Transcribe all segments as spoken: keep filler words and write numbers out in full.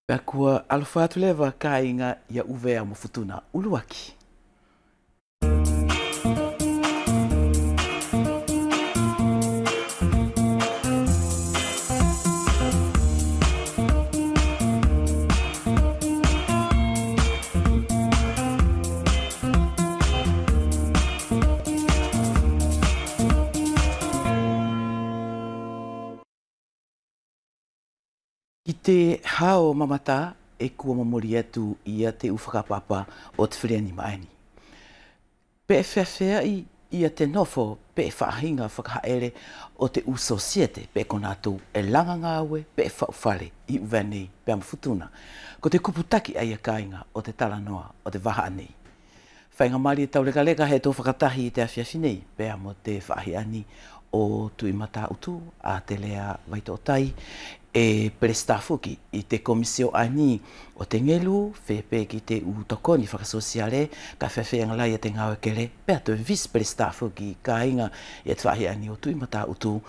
Pea kua ʻalofa atu leva kāiga ia ʻUvea mo Futuna ʻuluaki. Ki te hao mamata ʻe kua momoli atu ia te ʻu fakaʻapaʻapa ʻo te felianima ʻaeni. Pe ʻe feafeaʻi ia te nofo pe ʻe faʻahiga fakahaʻele ʻo te ʻu sosiete pe ko natou ʻe laga gaue pe ʻe faʻu fale ʻi ʻUvea nei pea mo Futuna. Ko te kupu taki ʻaia kāiga ʻo te talanoa ʻo te vahaʻa nei. Faigamālie taulekaleka he tou fakatahi ʻi te afiafi nei pea mo te faʻahi ʻaeni ʻo Tuʻimataʻutu, ʻa Telea Vaitoʻotai, ʻe pelesita foki ʻi te komisio ʻaeni ʻo te gelu, feia pe ki te ʻu tokoni fakasosiale, kaʻe feafeaʻi age la ia te gaue kele, pea toe visi pelesita foki kāiga ia te faʻahi ʻaeni ʻo Tuʻimataʻutu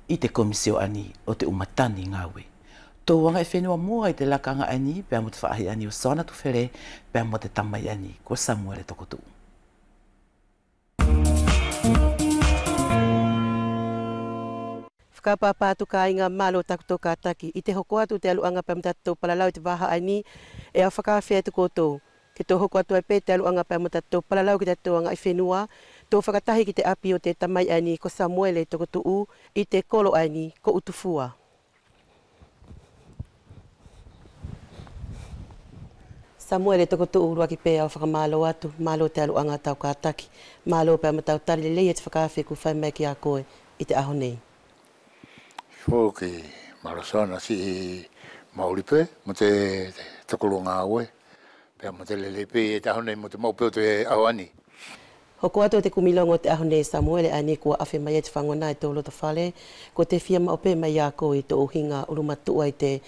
ʻi te komisio ʻaeni ʻo te ʻu matani gaue. Tou agaʻifenua muʻa ʻi te lakaga ʻaeni pea mo te faʻahi ʻaeni ʻo Soana Tufele pea mo te tamai ʻaeni ko Samuele Tokotuʻu. Fakaʻapaʻapa atu kāiga, mālō takotou kātaki ʻi te hoko atu te ʻaluʻaga pea mo tatou palalau ʻi te vahaʻa ʻaeni. ʻE au fakaafe atu koutou ke tou hoko atu ai pe te ʻaluʻaga pea mo tatou palalau ki tatou agaʻifenua, tou fakatahi ki te ʻapi ʻo te tamai ʻaeni ko Samuele Tokotuʻu ʻi te kolo ʻaeni ko Utufua. Samuele Tokotuʻu, ʻuluaki pe au fakamālō atu, mālō te ʻaluʻaga tau kātaki, mālō pea mo tau tali lelei ia te fakaafe kua fai mai kia koe ʻi te ʻaho nei. Foki, mālō Soana, siʻi maʻuli pe mo te, te tokoluʻi gaue. Pea mo te lelei pe ia te ʻaho nei mo te maʻu pe ʻo te ʻaho ʻaeni. Hoko atu ʻo te kumi logo ʻo te ʻaho nei Samuele, ʻaeni kua afe mai ia te fagona ʻi tou loto fale, ko te fia maʻu pe mai ia koe ʻi tou ʻuhiga ʻulumatuʻa ʻi te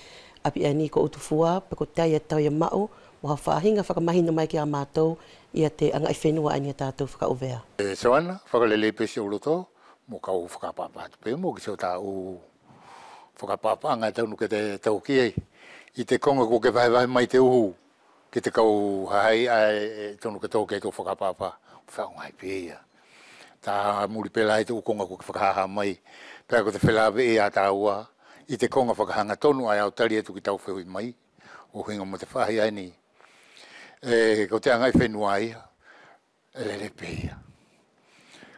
ʻapi ʻaeni ko Utufua, pe kotea ia tau ia maʻu mo hau faʻahiga fakamahino mai kia mātou ia te agaʻifenua ʻaeni ʻa tatou fakaʻuvea. ʻE Soana, fakalelei pe siʻou loto, mo kau fakaʻapaʻapa atu pe mo kiʻi siʻou taʻu fakaʻapaʻapaʻaga ʻe tonu ke te tau ki ai. ʻI te koga kua ke vahevahe mai te uhu ki te kau hahaʻi ʻae ʻe tonu ke tō ki ai tou fakaʻapaʻapa, feʻaugaʻi pe ia. Ta muli pe la ʻi te ʻu koga kua ke fakahāhā mai. Pea ko te felāveʻi ʻa tāua ʻi te koga fakahagatonu ʻae ʻe au tali atu ki tau fehuʻi mai ʻo ʻuhiga mo te faʻahi ʻaeni. ʻE, ko te agaʻifenua ia ʻe lelei pe ia.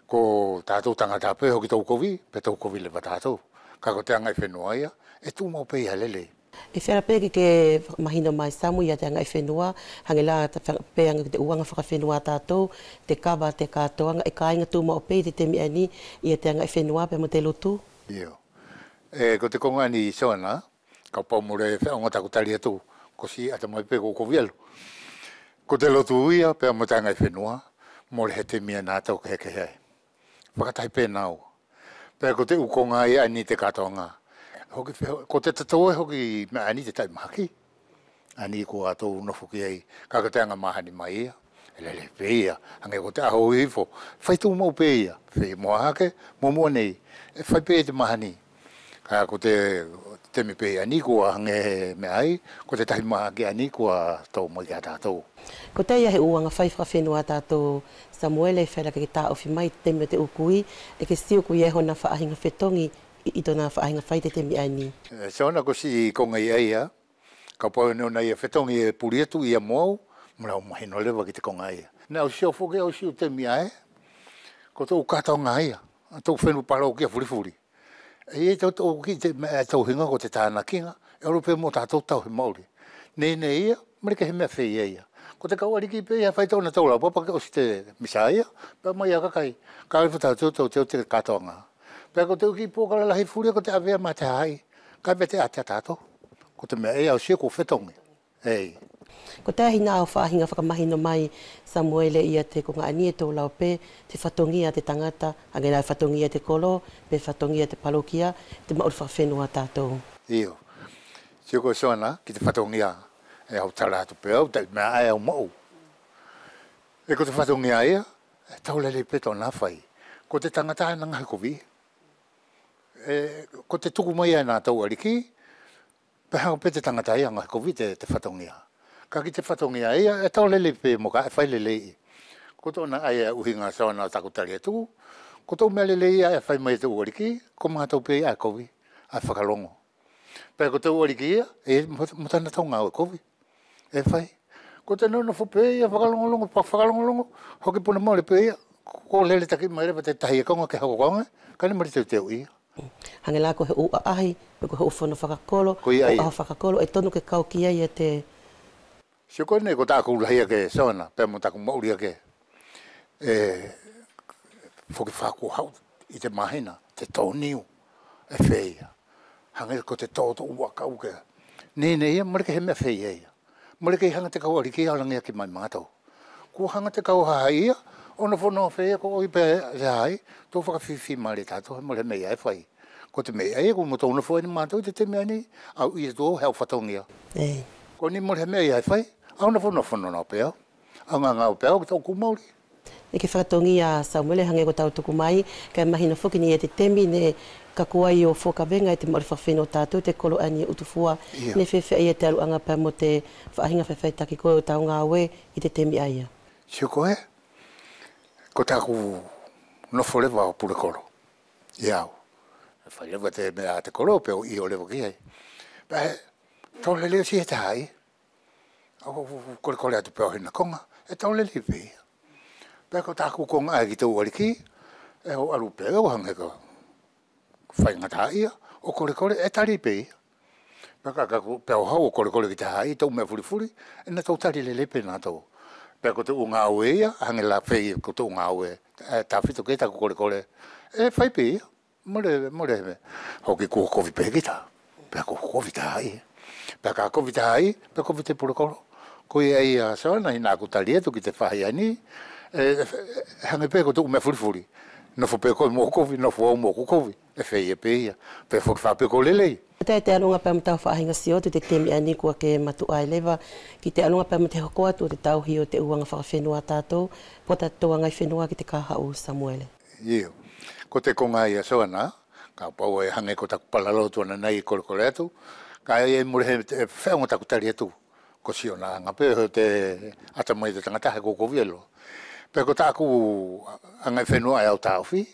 Ko tatou tagata pe hoki tou kovi, pe tou kovi leva tatou. Kaʻe ko te agaʻifenua ia ʻe tuʻumaʻu pe ia lelei. ʻE feala pe ke ke fakamahino mai Samu ia te agaʻifenua, hage la ta fe-, pe age ki te ʻu aga fakafenua ʻa tatou, te kava, te katoaga, ʻe kāiga tuʻumaʻu pe ʻi te temi ʻaeni ia te agaʻifenua pea mo te lotu? Io. ʻE, ko te koga ʻaeni Soana, kapau mole feʻauga taku tali atu, ko siʻi ʻatamai pe ko kovi alu. Ko te lotu ia pea mo te agaʻifenua, mole he temi ʻe natou kehekehe ai. Fakatahi pe naua. Pea ko te ʻu koga ia ʻaeni te katoaga. Hoki fe-, ko te tatou ʻe hoki meʻa ʻaeni te taʻi mahaki. ʻAeni kua tou nofo ki ai, kaʻe ko te aga mahani mai ia ʻe lelei pe ia. Hage ko te ʻaho ʻuhi ifo, fai tuʻumaʻu pe ia, fai mo Hahake, mo muʻa nei, ʻe fai pe ia te mahani. Kaʻe ko te temi pe ʻaeni kua hage he meʻa ai, ko te tahi mahaki ʻaeni kua tou mai kia tatou. Kotea ia he ʻu aga fai fakafenua ʻa tatou Samuele, ʻe feala ke ke taʻofi mai te temi ʻo te ʻu kui, ʻe ke sio ko ia ʻe hona faʻahiga fetogi ʻi, ʻi tona faʻahiga fai te temi ʻaeni. ʻE, Soana, ko siʻi koga ia ia, kapau neʻe ʻi ai ia fetogi ʻe puli atu ia mo au, mole au mahino leva ki te koga ia. Neʻe au sio foki au siʻi temi ʻae, ko te ʻu katoaga ia ʻa te ʻu fenua palokia fulifuli. ʻE ʻi ai tatou kiʻi te meʻa ʻe tau ʻuhiga ko te tanakiga, ʻe olo pe mo tatou tauhi maʻuli. Neʻe ʻi ai ia, mole kehe meʻa feia ia. Ko te kau ʻaliki pe ia fai tona tou laupapa ke ʻosi te misa ia, pea mai ia kakai, kaʻe ʻofa tatou tou te katoaga. Pea ko te ʻu kiʻi poka lalahi fuli ko te ʻavea ma te hahaʻi, kaʻe ʻave te ʻatea ʻa tatou. Ko te meʻa ia ʻe au sio ko fetogi. ʻEi. Kotea hina ʻau faʻahiga fakamahino mai Samuele ia te koga ʻaeni ʻe tou lau pe te fatogia ʻa te tagata, hage la ʻe fatogia ʻa te kolo, pe fatogia ʻa te palokia, te maʻuli fakafenua ʻa tatou. Io. Sio koe Soana, ki te fatogia, ʻe au tala atu pe au, taʻi meʻa ʻae ʻe au maʻu. ʻE ko te fatogia ia, ʻe tau lelei pe tona fai. Ko te tagata ʻae ʻe ina gaohi kovi. ʻE, ko te tuku mai ʻa natou ʻaliki, Pe haga pe te tagata ia gaohi kovi te, te fatogia. Kaʻe ki te fatogia ia, ʻe tau lelei pe mo ka ʻe fai lelei. Ko tona ʻaia ʻuhiga Soana ʻo taku tali atu. Ko tou meʻa lelei ia ʻe fai mai e tou ʻaliki, ko matou pe ia ʻae kovi, ʻae fakalogo. Pea ko tou ʻaliki ia, ʻe mo, mo tana tou gaue kovi. ʻE fai. Ko te nonofo pe ia fakalogologo, fa-, fakalogologo, hoki puna mole pe ia, ko lele taki mai leva te tahi ʻe koga ke hoko koga, kaʻe neʻe mole teuteu ia. Hage la ko he ʻu ʻaʻahi, pe ko he ʻu fono fakakolo, ko ia ʻu ʻaho fakakolo, ʻe tonu ke kau ki ai ia te. Sio ko ʻeni ko taku lahi ake Soana, pea mo taku maʻuli ake. ʻE foki fakua haʻu ʻi te mahina, te toniu, ʻe feia. Hage ko te toto ʻu ʻakau ke. Neʻe, neʻe ia, mole kei he meʻa feia ia. Mole kei haga te kau ʻaliki ia ʻo lagiaki mai matou. Kua haga te kau hahaʻi ia, ʻo nofo noa feia ko ʻoi pe te hahaʻi, tou fakafifi male tatou, he mole he meʻa ia ʻe fai. Ko te meʻa ia, ko motou nofo ʻeni matou ʻi te temi ʻaeni, au ʻi atu au he au fatogia. Ei. Ko ʻeni mole he meʻa ia ʻe fai, au nofo noa fono noa pe au. Au gagao pe au ki toku maʻuli. ʻE ke fakatogia Samuele hage ko tau tuku mai, kaʻe mahino foki neʻe ʻi ai te temi neʻe kaku ai ʻo fakavega e te maʻuli fakafenua ʻo tatou te kolo ʻaeni ʻo Utufua. Ia. Neʻe feafeaʻi te ʻaluʻaga pea mo te faʻahiga faʻifaʻitaki ko ʻo tau gaue ʻi te temi ʻaia. Sio koe, ko taku nofo leva ʻo pule kolo. Ia au. Fai leva te meʻa ʻa te kolo pea au ʻio leva ki ai. Pea he, tau lelei ʻosi he tahi. Au kolekole atu pe au hina koga, ʻe tau lelei pe ia. Pea ko taku koga ʻae ki tou ʻaliki, ʻe au alu pe au hage ko faigataʻa ia, ʻo kolekole, ʻe tali pe ia. Pea ka, ka, pea au haʻu ʻo kolekole ki te hahaʻi, tou meʻa fulifuli, ʻe natou tali lelei pe natou. Pea ko te ʻu gaue ia, hage la feia ko te ʻu gaue, ʻe tafito ki taku kolekole, ʻe fai pe ia. Mole, mole, hoki kua kovi pe kita. Pea kua kovi tahi. Pea ka kovi tahi, pea kovi te pule kolo. Koia ia Soana, hina aku tali atu ki te faʻahi ʻaeni. ʻE, ʻe, ʻe hage pe ko te ʻu meʻa fulifuli. Nofo pe koe mo kovi, nofo au mo kovi. ʻE feia pe ia. Pea foki fai pe ko lelei. Kotea te ʻaluʻaga pea mo tau faʻahiga sio atu ʻi te temi ʻaeni kua ke matuʻa ai leva. Ki te ʻaluʻaga pea mo te hoko atu ʻo te tauhi ʻo te ʻu aga fakafenua ʻa tatou. Pea tatou agaʻi fenua ki te kahaʻu Samuele. Io. Ko te koga ia Soana, kapau ʻe hage ko taku palalau atu ʻanai kolekole atu, kaʻe ʻi ai mole he, he feʻauga taku tali atu. Ko siʻona aga pe he ʻata mai te tagata he ko kovi ʻe loa. Pea ko taku agaʻi fenua ʻae au taofi,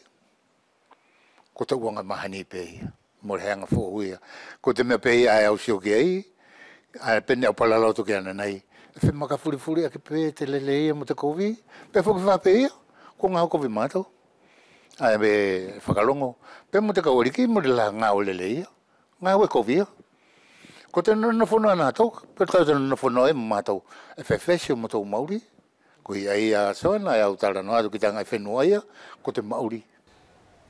ko te ʻu aga mahani pe ia. Mole he aga foʻou ia. Ko te meʻa pe ia ʻae au sio ki ai, ʻae pe neʻe au palalau atu ki ʻanai. ʻE femaka fulifuli ake pe te lelei ia mo te kovi. Pea foki fai pe ia, ko gaue kovi matou. ʻAe ʻe fakalogo. Pea mo te kau ʻaliki, mole la gaue lelei ia. Gaue kovi ia. Ko te nonofo noa natou, pe tau te nonofo noa ia mo matou. ʻE feafeaʻi ʻo motou maʻuli. Koia ia Soana ʻe au talanoa atu ki te agaʻi fenua ia, ko te maʻuli.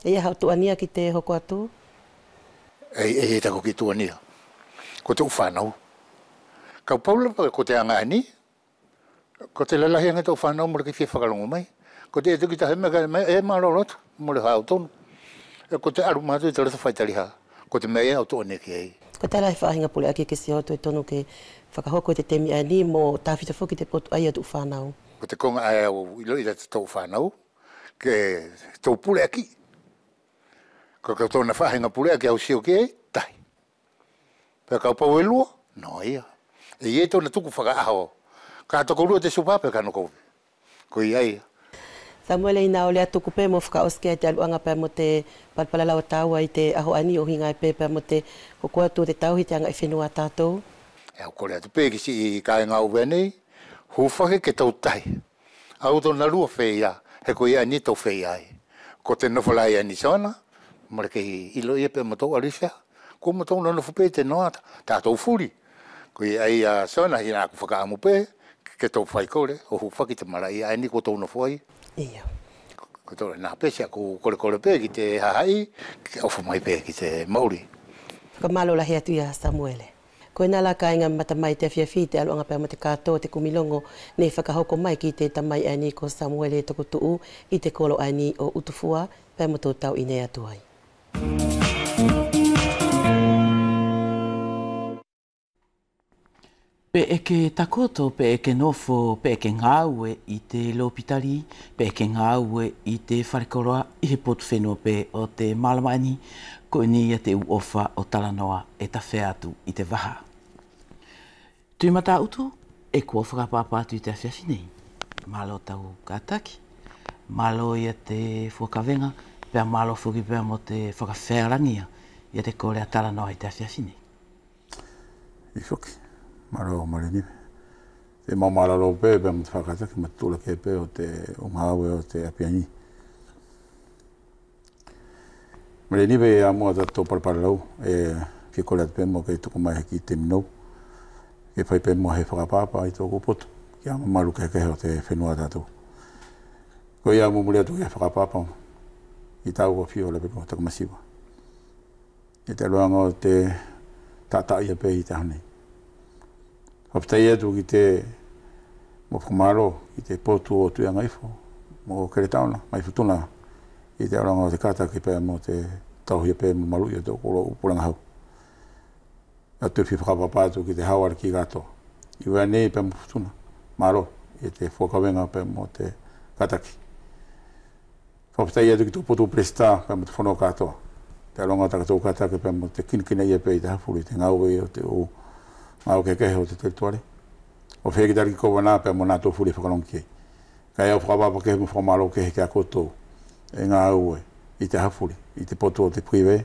ʻE ʻi ai hau tuʻania ki te hoko atu? ʻEi, ʻe ʻi ai taku kiʻi tuʻania. Ko te ʻu fanau. Kapau la ko te aga ʻaeni, ko te lalahi age te ʻu fanau mole kei fia fakalogo mai. Ko te ʻe tuku tahi meʻa kaʻe mai, ʻe malo loto, mole hau tonu. ʻE ko te alu matou ʻi te loto faitaliha. Ko te meʻa ia au tuʻania ki ai. Kotea la he faʻahiga puleʻaki ke sio atu ʻe tonu ke fakahoko ʻi te temi ʻaeni mo tafito foki te potu ʻaia ʻo te ʻu fanau. Ko te koga ʻae au iloʻi ia te ʻu fanau, ke tou puleʻaki. Ko, ko tona faʻahiga puleʻaki au sio ki ai, tahi. Pea kapau ʻe lua, noa ia. ʻE ʻi ai tona tuku fakaʻaho. Ka tokolua te supa pe kano kovi. Koia ia. Samuele, ina ʻo lea tuku pe mo fakaʻosi ki ai te ʻaluʻaga pea mo te palalau ʻa taua ʻi te ʻaho ʻaeni ʻo ʻuhiga pe pea mo te hoko atu ʻo te tauhi te agaʻi fenua ʻa tatou. ʻE au kole atu pe ki siʻi kaiga ʻo ʻUvea nei, hufaki ke tou tahi. Au tona lua feia, he koia ʻaeni tou feia ai. Ko te nofo la ʻaeni Soana, mole kei iloʻi ia pe mo tou alu ʻi fea. Ko motou nonofo pe ʻi te noa, tatou fuli. Koia ia Soana, hina aku fakaʻamu pe, ke tou faikole ʻo hufaki te malaʻia ʻaeni ko tou nofo ai. Ia. Ko tou na pe siʻaku kolekole pe ki te hahaʻi, ke ʻofa mai pe ki te maʻuli. Fakamalo lahi atu ia Samuele. Koia la kaiga, mamata mai te afiafi te ʻaluʻaga pea mo te kato ʻo te kumi logo neʻe fakahoko mai ki te tamai ʻaeni ko Samuele Tokotuʻu ʻi te kolo ʻaeni ʻo Utufua, pea mo tou tau ʻi ʻaeni atu ai. Pe ʻe ke takoto, pe ʻe ke nofo, pe ʻe ke gaue ʻi te lopitali, pe ʻe ke gaue ʻi te falekoloa ʻi he potu fenua pe ʻo te malama ʻaeni, ko ʻeni ia te ʻu ʻofa ʻo Talanoa ʻe tafea atu ʻi te vaha. Tui Mataʻutu, ʻe kua fakaʻapaʻapa atu ʻi te afiafi nei. Malo tau kataki, malo ia te fua kavega, pea malo foki pea mo te fakafealagia ia te kole a Talanoa ʻi te afiafi nei. ʻIo foki, malo Malenive. Te mau malalo pe, pea mo te fakakataki mo te tuʻulaki pe ʻo te ʻu gaue ʻo te ʻapi ʻaeni. Malenive, ia muʻa tatou palalau, ʻe ke kole atu pe muʻa ke tuku mai he kiʻi temi nou ke fai pe muʻa he fakaʻapaʻapa ʻi toku potu ki he ʻu mamalu kehekehe ʻo te fenua ʻa tatou. Koia ʻe mumuli atu ke fakaʻapaʻapa ʻi tau ʻafio ʻo Lavenua Takamasiva ʻi te ʻaluʻaga ʻo te taʻataʻa ia pe ʻi te ʻaho nei. Fakafetai atu ki te mau fakamalo ki te potu ʻo Tuiʻagaifo mo Keletaʻona mai Futuna ʻi te ʻaluʻaga ʻo te kataki pea mo te tauhi pe mo maluʻi ʻo te ʻu koloa ʻu pulega hau. Atu fia fakaʻapaʻapa atu ki te haoalaki katoa ʻi ʻUvea nei pea mo Futuna. Malo ia te fua kavega pea mo te kataki. Fakafetai atu ki toku potu pelesita pea mo te fono katoa. Te ʻaluʻaga ʻo takatou kataki pea mo te kinakina ia pe ʻi te hafuli ʻi te gaue ʻo te ʻu gaue kehekehe ʻo te telituale. ʻO feia ki te ʻaliki kovana pea mo natou fuli fakalogo ki ai. Kaʻe au fakaʻapaʻapa kehe mo fakamalo kehe kia koutou ʻe gaue ʻi te hafuli ʻi te potu ʻo te prive,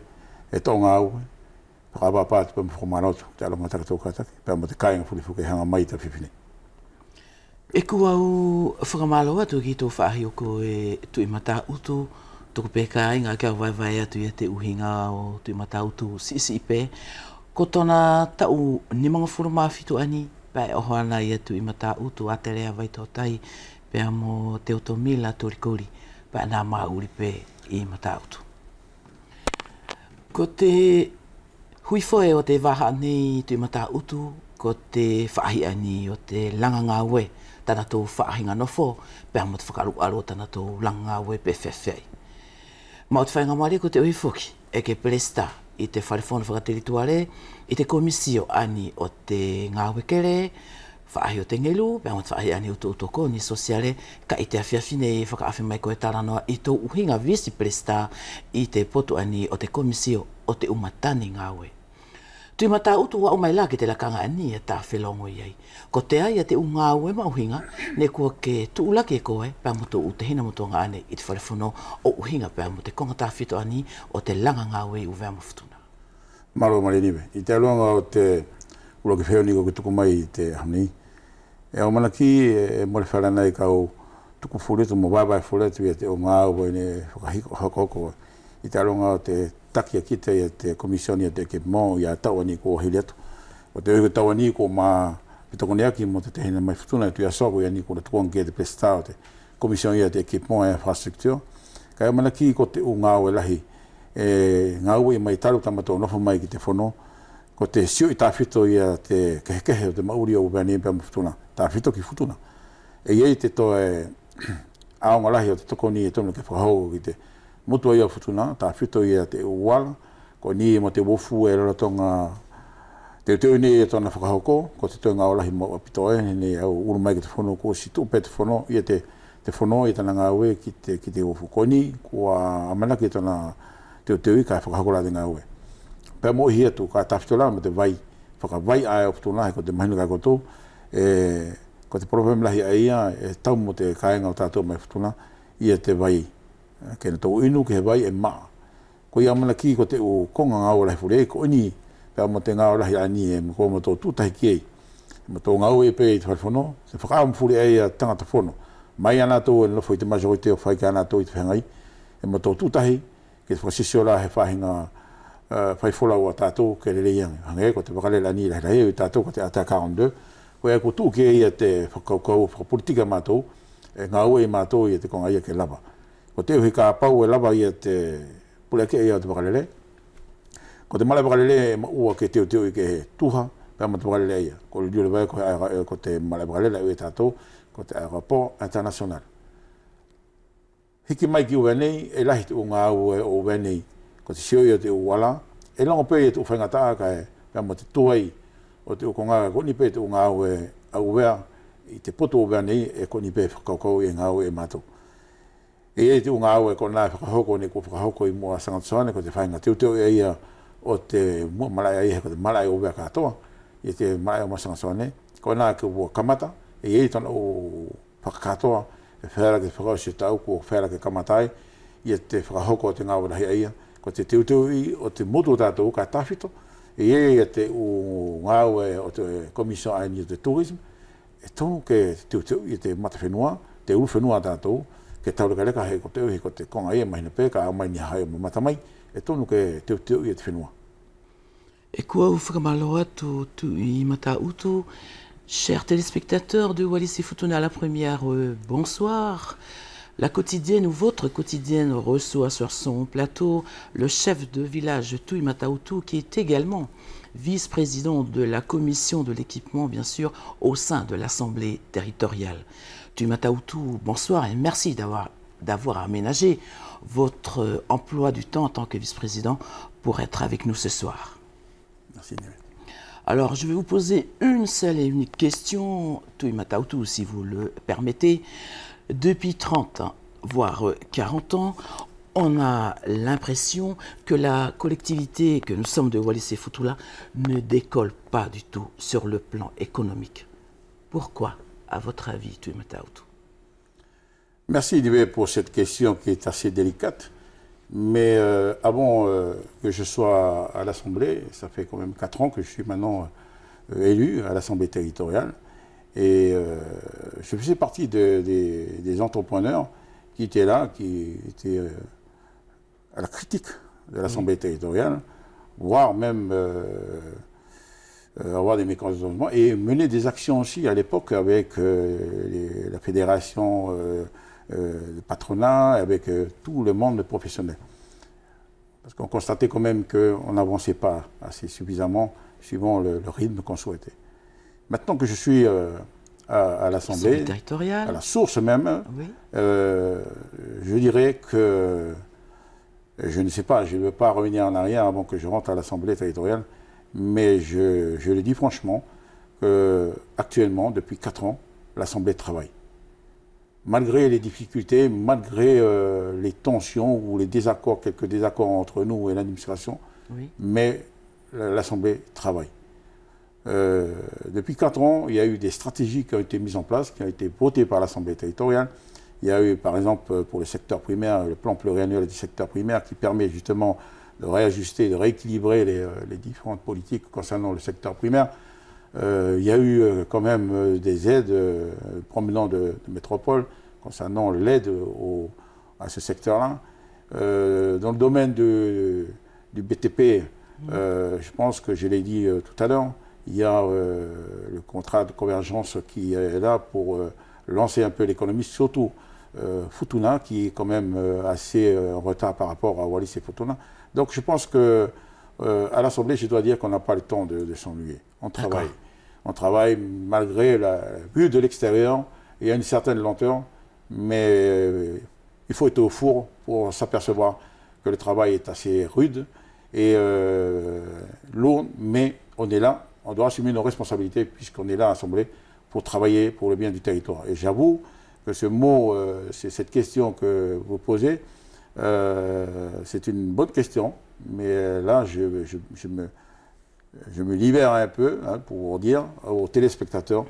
ʻe toʻo gaue. Fakaʻapaʻapa atu pea mo fakamalo atu te ʻaluʻaga ʻo takatou kataki pea mo te kaiga fuli foki ʻe haga mai ʻi te afiafi nei. ʻE kua au fakamalo atu ki tou faʻahi ʻo koe Tuʻi Mataʻutu. Tuku pe kaiga ke au vaevae atu ia te ʻuhiga ʻo Tuʻi Mataʻutu siʻisiʻi pe. Ko tona taʻu nimagafulu ma fitu ʻaeni pea ʻe ʻoho ʻana ia Tuʻi Mataʻutu, Atelea Vaitoʻotahi pea mo Teotomila Tolikoli, pea ʻe na maʻuli pe ʻi Mataʻutu. Ko te hui foʻi ʻo te vahaʻa nei Tuʻi Mataʻutu, ko te faʻahi ʻaeni ʻo te laga gaue, tanatou faʻahiga nofo pea mo te fakaʻaluʻalu ʻo tanatou laga gaue pe feafeaʻi. Maʻu te faigamalie koteʻuhi foki ʻe ke pelesita ʻi te falefono fakatelituale ʻi te komisio ʻaeni ʻo te gaue kele, faʻahi ʻo te gelu pea mo te faʻahi ʻaeni ʻo te ʻu tokoni sosiale. Kaʻe ʻi te afiafi nei fakaʻafe mai koe Talanoa ʻi tou ʻuhiga visi pelesita ʻi te potu ʻaeni ʻo te komisio ʻo te ʻu matani gaue. Tuʻi Mataʻutu, ʻo aʻu mai la ki te lakaga ʻaeni ʻe ta felogoʻi ai, kotea ia te ʻu gaue maʻuhiga neʻe kua ke tuʻulaki e koe pea mo tou ʻu tehina mo tou ʻaneaʻe ʻi te falefono ʻo ʻuhiga pea mo te koga tafito ʻaeni ʻo te laga gaue ʻi ʻUvea mo Futuna? Malo Malenive, ʻi te ʻaluʻaga ʻo te ʻuluaki feoni ko ke tuku mai ʻi te ʻaho nei, ʻe au manaki ʻe mole feala nei kau tuku fuli atu mo vaevae fuli atu ia te ʻu gaue neʻe fakahoko, hokohoko ʻi te ʻaluʻaga ʻo te taki ake ʻi te ia te komisioni ʻa te ekipema ia taʻu ʻaeni kua hili atu. Koteʻuhi ko taʻu ʻaeni kua ma fetokoniʻaki mo te tehina mai Futuna ʻe Tuʻiaso, koia ʻaeni kua tukuʻaga ki ai te pelesita ʻo te komisioni ia te ekipema ia infrastructure. Kaʻe au manaki ko te ʻu gaue lahi ʻe gaueʻi mai talu tamatou nofo mai ki te fono, ko te sioʻi tafito ia te kehekehe ʻo te maʻuli ʻo ʻUvea nei pea mo Futuna, tafito ki Futuna. ʻE ʻi ai te toe ʻaoga lahi ʻo te tokoni ʻe tonu ke fakahoko ki te motu ʻaia ʻo Futuna, tafito ia te ʻu ala, ko ʻeni mo te ʻu ofu ʻe lolotoga teuteuʻi nei ia tona fakahoko. Ko te toe gaue lahi maʻu ʻaupito ʻaeni neʻe au ulu mai ki te fono kua ʻosi tuʻu pe te fono ia te, te fono ia tana gaue ki te, ki te ʻu ofu. Ko ʻeni kua ʻamanaki tona teuteuʻi kaʻe fakahoko la te gaue. Pea mo ʻihi atu kaʻe tafito la mo te vai, fakavai ʻae ʻo Futuna, he ko te mahino kia koutou ʻe ko te polokalame lahi ʻaia ʻe tau mo te kaiga ʻo tatou mai Futuna ia te vai. Ke natou inu ki he vai ʻe maʻa. Koia ʻamanaki ko te ʻu koga gaue lahi fuli ʻaia ko ʻeni, pea mo te gaue lahi ʻaeni ʻe matou tuʻu tahi ki ai. Matou gaue pe ʻi te falefono, te fakaʻamu fuli ʻaia ia tagata fono mai ia natou ʻe nofo ʻi te majorité ʻo fai kia natou ʻi te fehagai. ʻE matou tuʻu tahi ki te fakasisio la he faʻahiga, e, faifolau ʻa tatou ke lelei age. Hage ko te vakalele ʻaeni lahilahi ʻo tatou ko te Article quarante-deux, koia kua tuʻu ki ai ia te fakakaukau fakapolitika ʻa matou, ʻe gaueʻi matou ia te koga ia ke lava. Koteʻuhi kapau ʻe lava ia te puleʻaki ʻaia ʻo te vakalele, ko te malaʻe vakalele ʻe maʻua ke teuteuʻi ke tuha pea mo te vakalele ʻaia. Ko liu leva ia ko he, ko te malaʻe vakalele ʻaia ʻo tatou ko te aéroport international. Hiki mai ki ʻUvea nei, ʻe lahi te ʻu gaue ʻo ʻUvea nei, ko te sioʻi ʻo te ʻu ala, ʻe logo pe ia te ʻu faigataʻa kaʻe pea mo te tuai ʻo te ʻu koga ʻaeni pe te ʻu gaue ʻa ʻUvea ʻi te potu ʻo ʻUvea nei, ʻe koʻeni pe fakakaukau ʻi he gaue ʻa matou. ʻE ʻi ai te ʻu gaue ko ʻena ʻe fakahoko neʻe kua fakahoko ʻi muʻa Sagato Soane, ko te faiga teuteu ʻaia ʻo te muʻa malaʻe ʻaia, he ko te malaʻe ʻo ʻUvea katoa, ʻi te malaʻe ʻo muʻa Sagato Soane, ko ʻena kua kamata, ʻe ʻi ai tona ʻu fakakatoa, ʻe feala ke fakaʻosi ʻo taʻu kua feala ke kamata ai ia te fakahoko ʻo te gaue lahi ʻaia. Ko te teuteuʻi ʻo te motu ʻo tatou ka tafito, ʻe ʻi ai ia te ʻu gaue ʻo te Commission ʻaeni ʻo te Tourisme, ʻe tonu ke teuteuʻi e te matafenua, te ulufenua ʻa tatou, ke taulekaleka he ko te ʻuhi ko te koga ia mahino pe ka ʻaumai ni hahaʻi ʻo mamata mai, ʻe tonu ke teuteuʻi e te fenua. ʻE kua au fakamalo atu Tuʻi Mataʻutu. Chers téléspectateurs de Wallis et Futuna la première, euh, bonsoir. La quotidienne ou votre quotidienne reçoit sur son plateau le chef de village Tuʻi Mataʻutu, qui est également vice-président de la commission de l'équipement, bien sûr, au sein de l'Assemblée territoriale. Tuʻi Mataʻutu, bonsoir et merci d'avoir, d'avoir aménagé votre, euh, emploi du temps en tant que vice-président pour être avec nous ce soir. Merci, Nivette. Alors, je vais vous poser une seule et unique question, Tuʻi Mataʻutu, si vous le permettez. Depuis trente ans, voire, euh, quarante ans, on a l'impression que la collectivité que nous sommes de Wallis et Futuna ne décolle pas du tout sur le plan économique. Pourquoi, à votre avis, Tuʻi Mataʻutu ? Merci, Nivette, pour cette question qui est assez délicate. Mais, euh, avant, euh, que je sois à l'Assemblée, ça fait quand même quatre ans que je suis maintenant, euh, élu à l'Assemblée territoriale. Et, euh, je faisais partie de, des, des entrepreneurs qui étaient là, qui étaient, euh, à la critique de l'Assemblée territoriale, voire même, euh, euh, avoir des mécontentements et mener des actions aussi à l'époque avec, euh, les, la fédération, euh, euh, le patronat, avec, euh, tout le monde professionnel. Parce qu'on constatait quand même qu'on n'avançait pas assez suffisamment suivant le, le rythme qu'on souhaitait. Maintenant que je suis, euh, à, à l'Assemblée, à la source même, euh, je dirais que, je ne sais pas, je ne veux pas revenir en arrière avant que je rentre à l'Assemblée territoriale, mais je, je le dis franchement que actuellement, depuis quatre ans, l'Assemblée travaille. Malgré les difficultés, malgré, euh, les tensions ou les désaccords, quelques désaccords entre nous et l'administration, mais la, l'Assemblée travaille. Euh, depuis quatre ans, il y a eu des stratégies qui ont été mises en place, qui ont été votées par l'Assemblée territoriale. Il y a eu, par exemple, pour le secteur primaire, le plan pluriannuel du secteur primaire qui permet justement de réajuster, de rééquilibrer les, euh, les différentes politiques concernant le secteur primaire. Euh, il y a eu, euh, quand même, euh, des aides, euh, provenant de, de métropole concernant l'aide au, à ce secteur-là. Euh, dans le domaine de, du B T P, euh, je pense que je l'ai dit, euh, tout à l'heure, il y a, euh, le contrat de convergence qui est là pour, euh, lancer un peu l'économie, surtout, euh, Futuna, qui est quand même, euh, assez, euh, en retard par rapport à Wallis et Futuna. Donc je pense que, euh, à l'Assemblée, je dois dire qu'on n'a pas le temps de, de s'ennuyer. On travaille. On travaille malgré la vue de l'extérieur, il y a une certaine lenteur, mais, euh, il faut être au four pour s'apercevoir que le travail est assez rude et, euh, lourd, mais on est là, on doit assumer nos responsabilités puisqu'on est là à l'Assemblée pour travailler pour le bien du territoire. Et j'avoue que ce mot, euh, c'est cette question que vous posez, euh, c'est une bonne question, mais, euh, là, je, je, je me, je me libère un peu, hein, pour dire aux téléspectateurs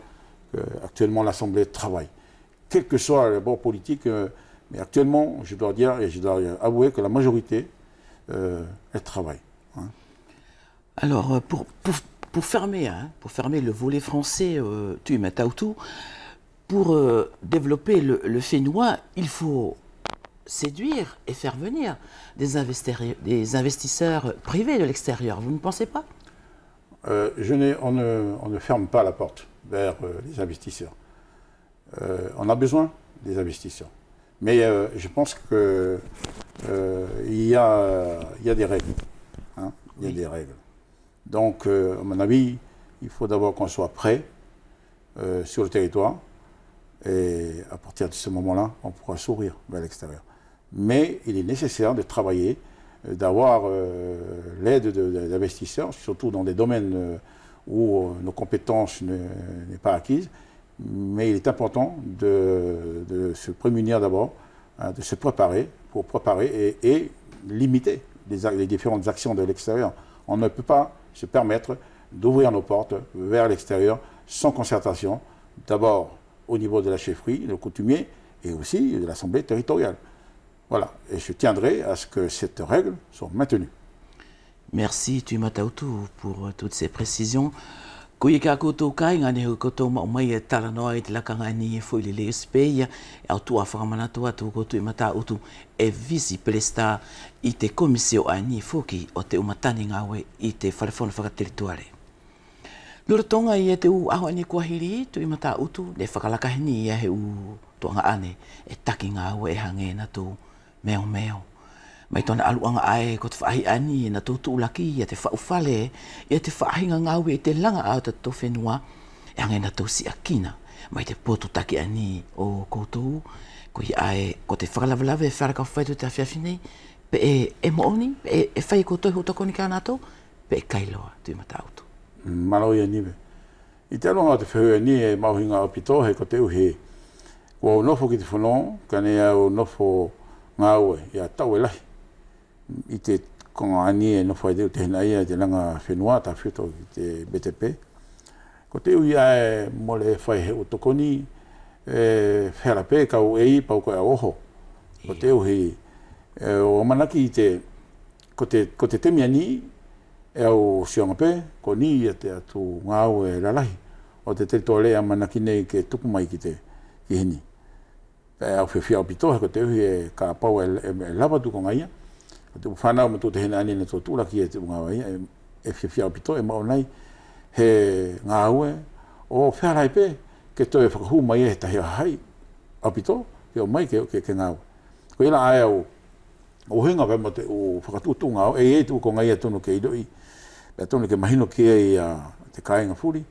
qu'actuellement l'Assemblée travaille. Quel que soit le bord politique, euh, mais actuellement, je dois dire et je dois avouer que la majorité, euh, elle travaille, hein. Alors, euh, pour, pour, pour fermer, hein, pour fermer le volet français, euh, Tuʻi Mataʻutu, pour, euh, développer le, le Fénois, il faut séduire et faire venir des investi-, des investisseurs privés de l'extérieur. Vous ne pensez pas ? Euh, je n'ai, on ne, on ne ferme pas la porte vers, euh, les investisseurs. Euh, on a besoin des investisseurs. Mais, euh, je pense que, euh, il y a, il y a des règles, hein, il y a des règles. Donc, euh, à mon avis, il faut d'abord qu'on soit prêt, euh, sur le territoire. Et à partir de ce moment-là, on pourra s'ouvrir vers l'extérieur. Mais il est nécessaire de travailler, euh, d'avoir, euh, l'aide de, de, d'investisseurs, surtout dans des domaines, euh, où, euh, nos compétences ne, n'est pas acquise, mais il est important de, de se prémunir d'abord, hein, de se préparer pour préparer et, et limiter les, a- les différentes actions de l'extérieur. On ne peut pas se permettre d'ouvrir nos portes vers l'extérieur sans concertation, d'abord au niveau de la chefferie, le coutumier, et aussi de l'assemblée territoriale. Voilà, et je tiendrai à ce que cette règle soit maintenue. Merci Tuʻi Matautu pour, euh, toutes ces précisions. Koia kia koutou kāiga, neʻe kotou maʻu mai e talanoa ʻi te lakaga ʻaeni foʻi lelei ʻosi pe ia, ʻe au tuʻa fakamanatu atu ko Tuʻi Matautu ʻe visi pelesita ʻi te komisio ʻaeni foki ʻo te ʻu matani gāue ʻi te falefono fakatelituale. Lolotoga ia te ʻu ʻaho ʻaeni kua hili, Tuʻi Matautu, neʻe fakalaka heni ia he ʻu tuʻaga ʻaeni ʻe taki gāue ʻe hage natou meomeo. Mai tona ʻaluʻaga ʻae ko te faʻahi ʻaeni natou tuʻulaki ia te faʻu fale, ia te faʻahiga gāue ʻi te laga ʻa totatou fenua, ʻe hage natou siʻakina mai te potu taki ʻaeni ʻo koutou. Koia ʻae ko te fakalavelave ʻe feala kau fai atu ʻi te afiafi nei, pe ʻe, ʻe moʻoni, pe ʻe, ʻe fai e koutou he ʻu tokoni kia natou, pe ʻe kailoa, Tuʻi Matautu. Mālō ia Nive. ʻI te ʻaluʻaga ʻo te fehuʻi ʻaeni ʻe maʻuhiga ʻaupito he koteʻuhi kua au nofo ki te fono, kaʻe neʻe au nofo gāue ia taʻu ʻe lahi. ʻI te koga ʻaeni ʻe nofo ai te ʻu tehina ʻaia ʻi te laga fenua, tafito ki te B T P. Koteʻuhi ʻae mole fai he ʻu tokoni, ʻe feala pe kau ʻei pau ko au oho. Koteʻuhi, ʻe, ʻo amanaki ʻi te, ko te, ko te temi ʻaeni, ʻe au sioʻaga pe, ko ʻeni ia te atu gāue lalahi ʻo te telituale ʻe amanaki nei ke tuku mai ki te, ki heni. ʻE au fiafia ʻaupito he koteʻuhi ʻe kapau ʻe, ʻe, ʻe lava tuʻu koga ia. Ko te ʻu fanau mo te ʻu tehina ʻaeni natou tuʻulaki ia te ʻu gāue ia, ʻe, ʻe fiafia ʻaupito ʻe maʻu nei he gāue ʻo feala ai pe ke toe fakahū mai ia he tahi ʻaho ʻaupito, ke ʻomai ke, ke, ke gāue. Koia la ʻae au ʻuhiga pea mo te ʻu fakatuʻutuʻu gāue, ʻe ʻi ai te ʻu koga ia tonu ke iloʻi, pea tonu ke mahino ki ai ia te kāiga fuli,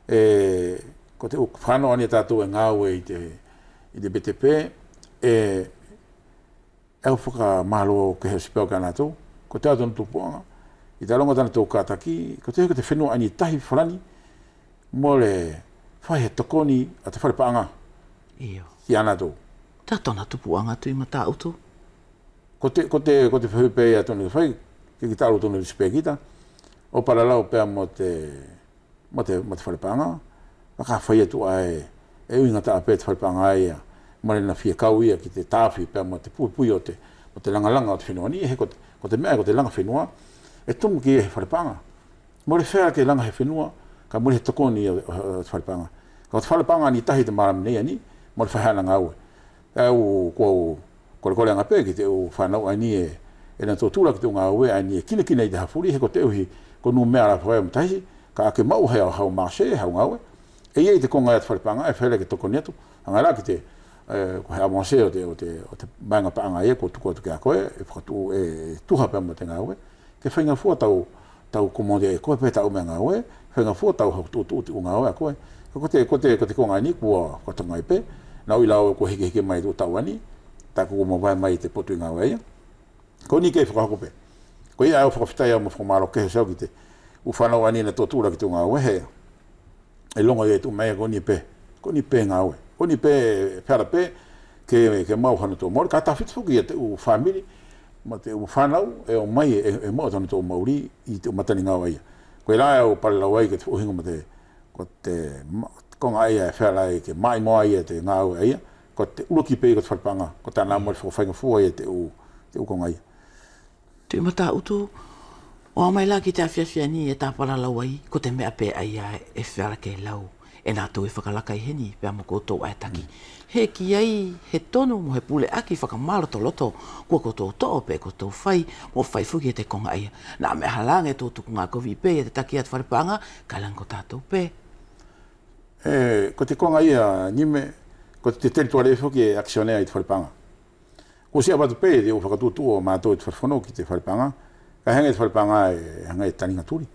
ʻe, ko te ʻu fānau ʻaeni ʻa tatou ʻe gāue ʻi te, ʻi te B T P, ʻe, ʻe au fakamālō kehe ʻosi pe au kia natou, ko te ʻu tonu tupuʻaga, ʻi te ʻaluʻaga ʻo tanatou kātaki, koteʻuhi ko te fenua ʻaeni tahi Falani, mole fai he tokoni ʻa te fale paʻaga. Io. Kia natou. Tona tupuʻaga Tuʻi Matautu. Ko te, ko te, ko te fehuʻi pe ia tonu ke fai, ke kita alu tonu ʻosi pe kita, ʻo palalau pea mo te, mo te, mo te fale paʻaga, ka fai atu ʻae, ʻe ʻuhiga taʻa pe te fale paʻaga ia, mole na fia kau ia ki te taofi pea mo te puipui ʻo te, ʻo te lagalaga ʻo te fenua ʻaeni, he ko te, ko te meʻa ʻae ko te laga fenua, ʻe tumu ki he fale paʻaga. Mole feala ke laga he fenua, kaʻe mole he tokoni ʻo, ʻo, ʻo te fale paʻaga. Ko te fale paʻaga ʻaeni tahi ʻi te malama nei ʻaeni, mole fai haʻana gāue. ʻE au, kua au kolekole age pe ki te ʻu fanau ʻaeni ʻe, ʻe natou tuʻulaki ki te ʻu gāue ʻaeni ʻe kinakina ʻi te ʻaho fuli, he koteʻuhi ko Numea la fakaʻamu tahisi, kaʻe ke maʻu he ʻau, ʻau marché, ʻau gāue. ʻE ʻi ai te koga ia te fale paʻaga ʻe feala ke tokoni atu, hage la ki te, ʻe, ko he avancé ʻo te, ʻo te, ʻo te vaega paʻaga ia kua tuku atu kia koe, ʻe fakatuʻu, ʻe, ʻe tuha pea mo te gāue. Ke faigafua tau, tau commande e koe pe tau meʻa gāue, faigafua tau hau tuʻutuʻu te ʻu gāue ʻa koe. Ko te, ko te, ko te koga ʻaeni kua, kua togai pe, naʻa ui la au kua hikehike mai te ʻu taʻu ʻaeni, taku kua mavae mai te potu ʻi gāue ia. Ko ʻeni kei fakahoko pe. Koia au fakafetaʻi au mo fakamālō kehe ʻosi au ki te ʻu fanau ʻaeni natou tuʻulaki ki te ʻu gāue he ʻE logo ia ʻi te ʻu meʻa ia ko ʻeni pe, ko ʻeni pe gāue, ko ʻeni pe feala pe ke, ke maʻu hanatou maʻuli, ka tafito foki ia te ʻu famili mo te ʻu fanau ʻe ʻomai ʻe, ʻe maʻu hanatou maʻuli ʻi te ʻu matani gāue ia. Koia la ʻe au palalau ai ki te ʻuhiga mo te, ko te ma-, koga ia ʻe feala ai ke maʻimoa ia te gāue ia, ko te ʻuluaki pe ia ko te fale paʻaga, ko tana mole fakafaigafua ia te ʻu, te ʻu koga ia. Tuʻi Mataʻutu, ʻo ʻaumai la ki te afiafi ʻaeni ʻe ta palalau ai, ko te meʻa pe ʻaia ʻe feala ke lau e natou ʻe fakalaka ʻi heni pea mo koutou ʻae taki. He ki ai he tonu mo he puleʻaki fakamalotoloto kua koutou toʻo pe koutou fai mo fai foki e te koga ʻaia. Naʻa meʻa halaga e tou tukuga kovi pe ia te taki ʻa te fale paʻaga, kaʻe laga ko tatou pe. ʻE, ko te koga ia Nime, ko te telituale foki ʻe akisione ai te fale paʻaga. Kua siʻi ʻavatu pe te ʻu fakatuʻutuʻu ʻo matou ʻi te fale fono ki te fale paʻaga. Kaʻe hage te fale paʻaga ʻe hage taliga tuli.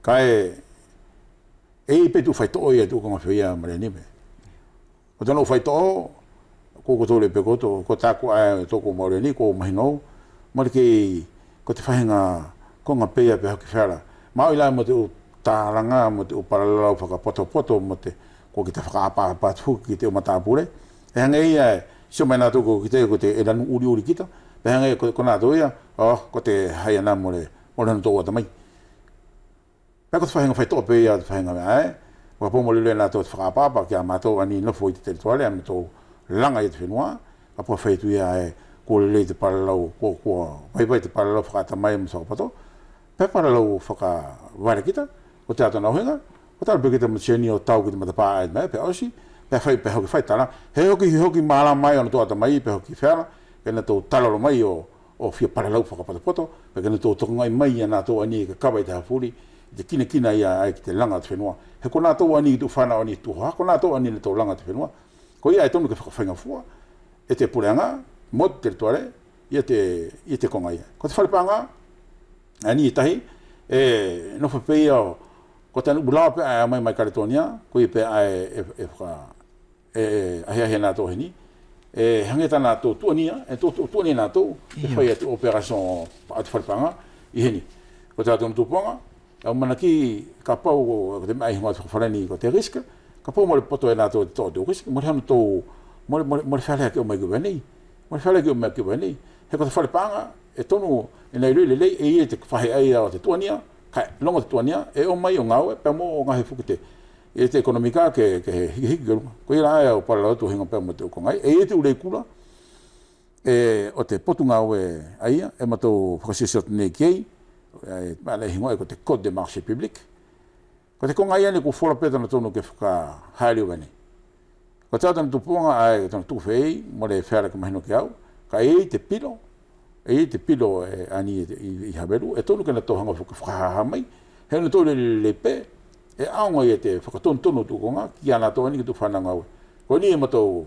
Kaʻe ʻe ʻi ai pe te ʻu faitoʻo ia te ʻu koga feia Malia Nime. Ko tona ʻu faitoʻo, ko koutou le pe koutou, ko taku ʻae toku maʻuli ʻaeni, ko mahino au, mole kei, ko te faʻahiga koga pe ia pe hoki feala. Maʻuli la mo te ʻu talaga mo te ʻu palalau fakapotopoto mo te, ko kita fakaʻapaʻapa atu foki ki te ʻu mataʻi pule. ʻE hage ia ʻe sio mai natou ko kita ko te ʻe lanu ʻuliʻuli kita. Pea hage ko, ko natou ia, oh, ko te haia na mole, mole hana tou ʻatamai. Pea ko te faʻahiga faitoʻo pe ia te faʻahiga meʻa ʻae. Fakapō mo lilo ia natou te fakaʻapaʻapa kia matou ʻaeni nofo ʻi te telitoale ʻae matou laga ia te fenua. Kapau fai atu ia ʻae kua lelei te palalau, kua, kua vaivai te palalau fakaʻatamai mo fakapoto. Pe palalau fakavale kita, ko te ʻu tana ʻuhiga, ko tala pe kita mo te seni ʻo tau ki te matapā ʻae meʻa, pea ʻosi, pea fai, pea hoki fai tala. He hoki, he hoki malama mai ʻonatou ʻatamai, pea hoki feala, ke natou talalo mai ʻo, ʻo fia palalau fakapotopoto, pea ke natou tokaga mai ia natou ʻaeni ʻe kakava ʻi te hafuli, ʻi te kinakina ia ʻae ki te laga ʻo te fenua. He ko natou ʻaeni te ʻu fanau ʻaeni tuha, ko natou ʻaeni natou laga ʻo te fenua. Ko ia ʻe tonu ke fakafaigafua e te puleʻaga mo te telitoale ia te, ia te koga ia. Ko te fale paʻaga ʻaeni ʻe tahi, ʻe nofo pe ia, ko tana ʻu laoa pe ʻae ʻe ʻomai mai Kaletonia, ko ia pe ʻae ʻe, ʻe faka, ʻe, ʻe ahiahi natou heni. ʻE hage tanatou tuʻania, ʻe tou, tou tuʻania natou, ʻe ʻIo. fai atu opération ʻa te fale paʻaga ʻi heni. Ko tatou tupuʻaga, ʻe au manatu kapau ko te meʻa ʻi higoa ʻo te fakafalani ko te risque, kapau mole poto e natou te toʻo te risque, mole hanatou, mole, mole, mole feala ke ʻomai ki ʻUvea nei. Mole feala ke ʻomai ki ʻUvea nei. He ko te fale paʻaga, ʻe tonu ʻe nai loi lelei, ʻe ʻi ai te faʻahi ʻaia ʻo te tuʻania, kaʻe logo te tuʻania, ʻe ʻomai ʻo gaue, pea mo gaohi foki te, ʻi te ekonomika ke, ke hikihiki ki luga. Koia la ʻae ʻe au palalau atu ʻo higoa pea mo te ʻu koga ʻaia, ʻe ʻi ai te ʻu leikula, ʻe, ʻo te potu gaue ʻaia, ʻe matou fakasiosio atu nei ki ai, ʻe, meʻa la ʻe higoa ko te Code des marchés publics. Ko te koga ʻaia nei kua fola pe tana tonu ke fakahaʻele ʻi ʻUvea nei. Ko tana tupuʻaga ʻae, tana tuku feia, mole feala ke mahino kia au, kaʻe ʻi ai te pilo, ʻe ʻi ai te pilo ʻe ʻaeni ʻi, ʻi Havelu, ʻe tonu ke natou haga faka, fakahaha mai, he natou lelei pe, ʻe ʻaoga ia te fakatonutonu ʻo te ʻu koga kia natou ʻaeni ki te ʻu fanau gaue. Ko ʻeni ʻe matou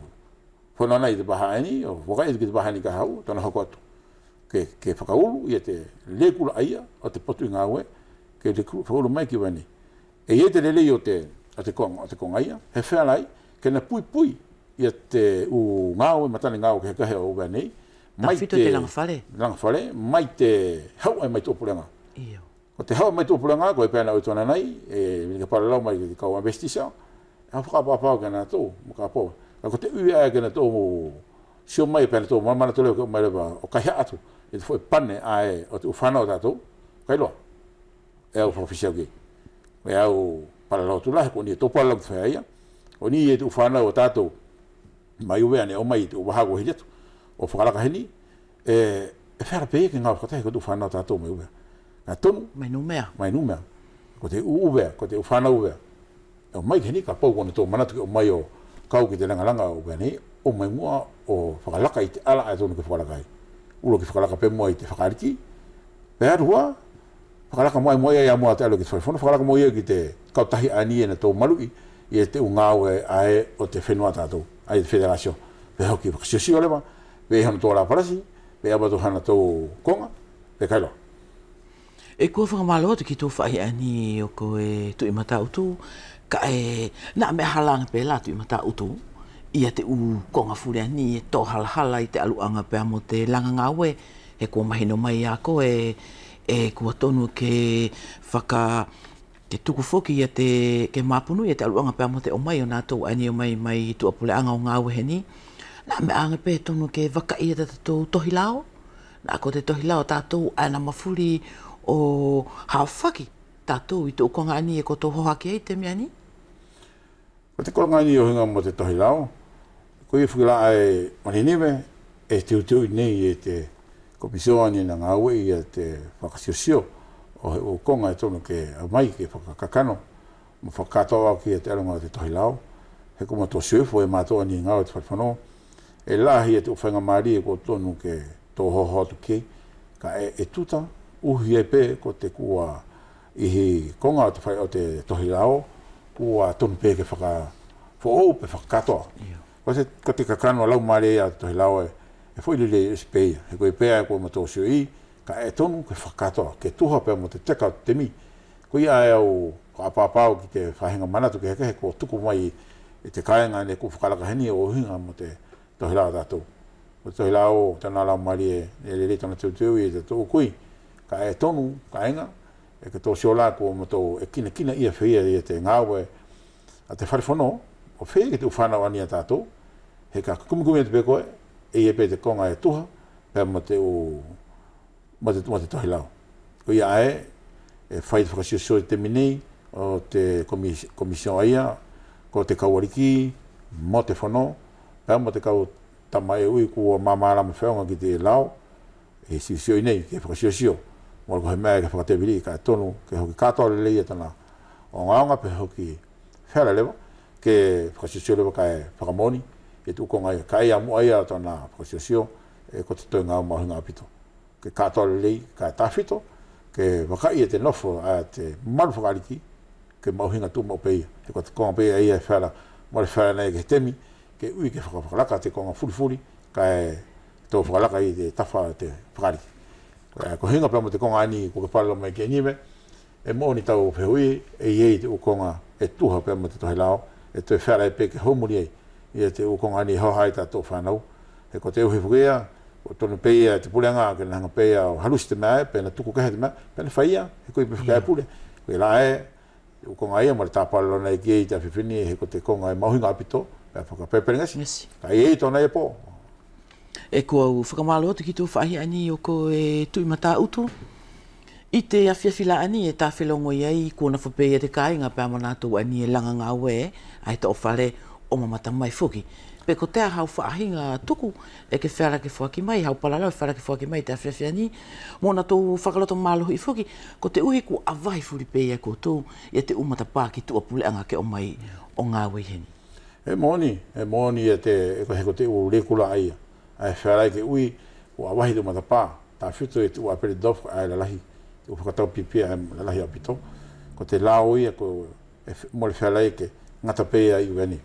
fano anai ʻi te vaha ʻaeni, ʻo fakaʻi atu ki te vaha ʻaeni ka haʻu, tana hoko atu. Ke, ke fakaulu ia te leikula ʻaia ʻo te potu ʻi gaue, ke leikula fakaulu mai ki ʻUvea nei. ʻE ʻi ai te lelei ʻo te, ʻo te koga, ʻo te koga ʻaia, he feala ai ke na puipui ia te ʻu gaue, matane gaue kehekehe ʻo ʻUvea nei, mai tafito te, te lagafale. Lagafale, mai te haʻu ʻae mai tuʻapulega. Io. Ko te haʻu mai tuʻapulega, koia pe ʻae ʻe au ʻoatu anai, ʻe, ke palalau mai ki te kau investisseur, ʻe au fakaʻapaʻapa au kia natou, mo kapau. Kaʻe ko te ui ʻae kia natou mo sio mai pe natou, ma, manatu leva ke ʻomai leva ʻo kaihaʻa atu ʻi te foʻi pane ʻae ʻo te ʻu fanau ʻa tatou, kailoa. ʻE au fakafisi au ki ai. ʻE au palalau atu la, he ko ʻeni ʻe tou palalau ki te faʻahi ʻaia. Ko ʻeni ʻe te ʻu fanau ʻa tatou mai ʻUvea neʻe ʻomai ʻi te ʻu vaha kua hili atu ʻo fakalaka heni, ʻe, ʻe feala pe ia ke gaue fakatahi ko te ʻu fanau ʻa tatou mai ʻUvea. Kaʻe tonu. Mai Numea. Mai Numea. Ko te ʻu ʻUvea, ko te ʻu fanau ʻUvea. ʻE ʻomai ki heni kapau ko natou manatu ke ʻomai ʻo kau ki te lagalaga ʻo ʻUvea nei, ʻomai muʻa ʻo fakalaka ʻi te ala ʻae tonu ke fakalaka ai. Ula ke fakalaka pe muʻa ʻi te fakaʻaliki. Pea ʻalu ʻo fakalaka muʻa ai muʻa ia, ia muʻa te alu ki te falefono, fakalaka muʻa ia ki te kautahi ʻaeni ʻe natou maluʻi ia te ʻu gaue ʻae ʻo te fenua ʻa tatou, ʻae te fédération. Pea hoki fakasiosio leva, pe ʻi hanatou ala palasi, pe ʻi ʻapatou hanatou koga, pe kailoa. ʻE kua fakamalo atu ki tou faʻahi ʻaeni ʻo koe Tuʻi Mataʻutu, kaʻe naʻa meʻa hala age pe la Tuʻi Mataʻutu ia te ʻu koga fuli ʻaeni ʻe to halahala ʻi te aluʻaga pea mo te laga gaue, he kua mahino mai ia koe ʻe kua tonu ke faka, ke tuku foki ia te, ke mapunu ia te aluʻaga pea mo te ʻomai ʻo natou ʻaeni ʻomai mai tuʻapuleʻaga ʻo gaue heni. Naʻa meʻa age pe tonu ke vakaʻi ia tatatou tohi lao. Naʻa ko te tohi lao ʻa tatou ʻae ʻe na mafuli ʻo haofaki tatou ʻi te ʻu koga ʻaeni ʻe kotou hohaki ai te meʻa ʻaeni. Ko te koga ʻaeni ʻo ʻuhiga mo te tohi lao, koia foki la ʻae ʻo Ninive ʻe teuteuʻi nei e te komisio ʻaeni ʻe na gaueʻi ia te fakasiosio ʻo he ʻu koga ʻe tonu ke ʻomai ke fakakakano mo fakakatoa ki te aluʻaga ʻo te tohi lao. He ko matou sio ifo e matou ʻaeni gaue ʻi te falefono, ʻe lahi ia te ʻu faigamalie kua tonu ke tou hoho atu ki ai, kaʻe ʻe tuta, ʻuhi ai pe ko te kua ʻihi koga ʻo te fai ʻo te tohi lao, kua tonu pe ke fakafoʻou pe fakakatoa. Io. Ko te, ko te kakano laumalie ia ʻo te tohi lao ʻe, ʻe foʻi lelei ʻosi pe ia, he koia pe ʻae kua matou sioʻi, kaʻe tonu ke fakakatoa, ke tuha pea mo te teka ʻo te temi. Koia ʻae ʻe au fakaʻapaʻapa au ki te faʻahiga manatu kehekehe kua tuku mai e te kaiga neʻe kua fakalaka heni ʻo ʻuhiga mo te tohi lao ʻa tatou. Ko te tohi lao, tana laumalie, ʻe lelei tana teuteuʻi e te ʻu kui. Kaʻe tonu, kaiga, ʻE ke tou sio la ko matou ʻe kinakina ia feia ia te gaue ʻa te fale fono, ʻo feia ki te ʻu fanau ʻaeni ʻa tatou, he ka kumikumi atu pe koe, ʻe ia pe te koga ʻe tuha pea mo te ʻu, mo te, mo te tohi lao. Koia ʻae ʻe fai te fakasiosio ʻi te temi nei ʻo te komi-, commission ʻaia ko te kau aliki mo te fono pea mo te kau tama ʻe ui kua mamalama feoga ki te lao, ʻe siosio ʻi nei ke fakasiosio. Mole ko he meʻa ʻe ke fakateviliʻi kaʻe tonu ke hoki katoa lelei ia tona ogaoga pe hoki feala leva ke fakasiosio leva kaʻe fakamoʻoni ia te ʻu koga ia, kaʻe ia muʻa ia tona fakasiosio ʻe ko te toe gaue maʻuhiga ʻaupito. Ke katoa lelei kaʻe tafito ke vakaʻi ia te nofo ʻa te malu fakaʻaliki ke maʻuhiga tuʻumaʻu pe ia. He ko te koga pe ia ʻe feala, mole feala nei ke he temi ke ui ke fakafakalaka te koga fulifuli kaʻe tou fakalaka ʻi te tafa ʻo te fakaʻaliki. Ko higa pea mo te koga ʻaeni kua ke palalau mai ki ʻaeni, ʻe moʻoni tau fehuʻi, ʻe ʻi ai te ʻu koga ʻe tuha pea mo te tohi lao ʻe toe feala pe ke houmuli ai ia te ʻu koga ʻaeni ʻe hoha ai tatou fanau. He ko te ʻuhi foki ia kua tonu pe ia te pulega ke na haga pe ia ʻo halusi te meʻa ʻae pe na tuku kehe te meʻa pe na fai ia, he ko ia pe fakaʻe pule. Koia la ʻe ʻu koga ia mole tapalalau nei ki ai ʻi te afiafi nei, he ko te koga ʻe maʻuhiga ʻaupito pea fakapelepele gesi. Kaʻe ʻi ai tona ia po. ʻE kua au fakamalo atu ki tou faʻahi ʻaeni ʻo ko e Tuʻi Mataʻutu. ʻI te afiafi la ʻaeni ʻe ta felogo ai kua nofo pe ia te kaiga pea mo natou ʻaeni ʻe laga gaue ʻae toʻo fale ʻo mamata mai foki. Pe kotea hau faʻahiga tuku ʻe ke feala ke foaki mai, hau palalau ʻe feala ke foaki mai ʻi te afiafi ʻaeni mo natou fakalotomalohiʻi foki, koteʻuhi kua ʻavahi fuli pe ia koutou ia te ʻu matapa ki tuʻa puleʻaga ke ʻomai ʻo gaue ʻi heni. ʻE moʻoni, ʻe moʻoni ia te, ʻe ko, he ko te ʻu lekula ʻaia ʻae feala ke ui kua ʻavahi te ʻu matapa, tafito ia te ʻu appel d'offre ʻae lalahi, te ʻu fakatau pipia ʻae lalahi ʻaupito. Ko te lao ia ko e fe-, mole feala ke gata pe ia ʻi ʻUvea nei.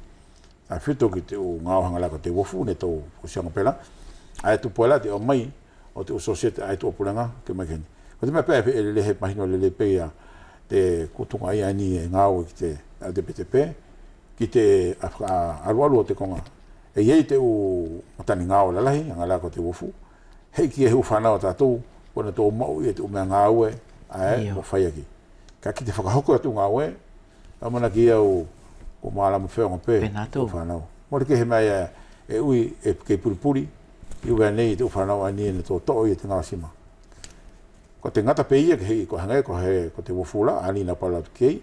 Tafito ki te ʻu gaue haga la ko te uafu neʻe tou fakasioga pe la ʻae tupu ai la te ʻomai ʻo te ʻu sosiete ʻae tuʻa puleʻaga ke ʻomai ki heni. Ko te meʻa pe ʻae ʻe lelei, ʻe mahino lelei pe ia te kutuga ʻaia ʻaeni ʻe gaue ki te L D P T P ki te fakaʻaluʻalu ʻo te koga. ʻE ʻi ai te ʻu matani gaue lalahi haga la ko te uafu, heʻeki ia he ʻu fanau ʻa tatou kua natou maʻu ia te ʻu meʻa gaue ʻae mo fai aki. Kaʻe ki te fakahoko ʻa te ʻu gaue, ʻe ʻamanaki au kua malama feoga pe te ʻu fanau. Mole kei he meʻa ia ʻe ui ʻe kei pulipuli ʻi ʻUvea nei ia te ʻu fanau ʻaeni neʻe toʻotoʻo ia te gaue sima. Ko te gata pe ia ke heʻi ko hage ko he, ko te uafu la ʻaeni neʻe palalau atu ki ai,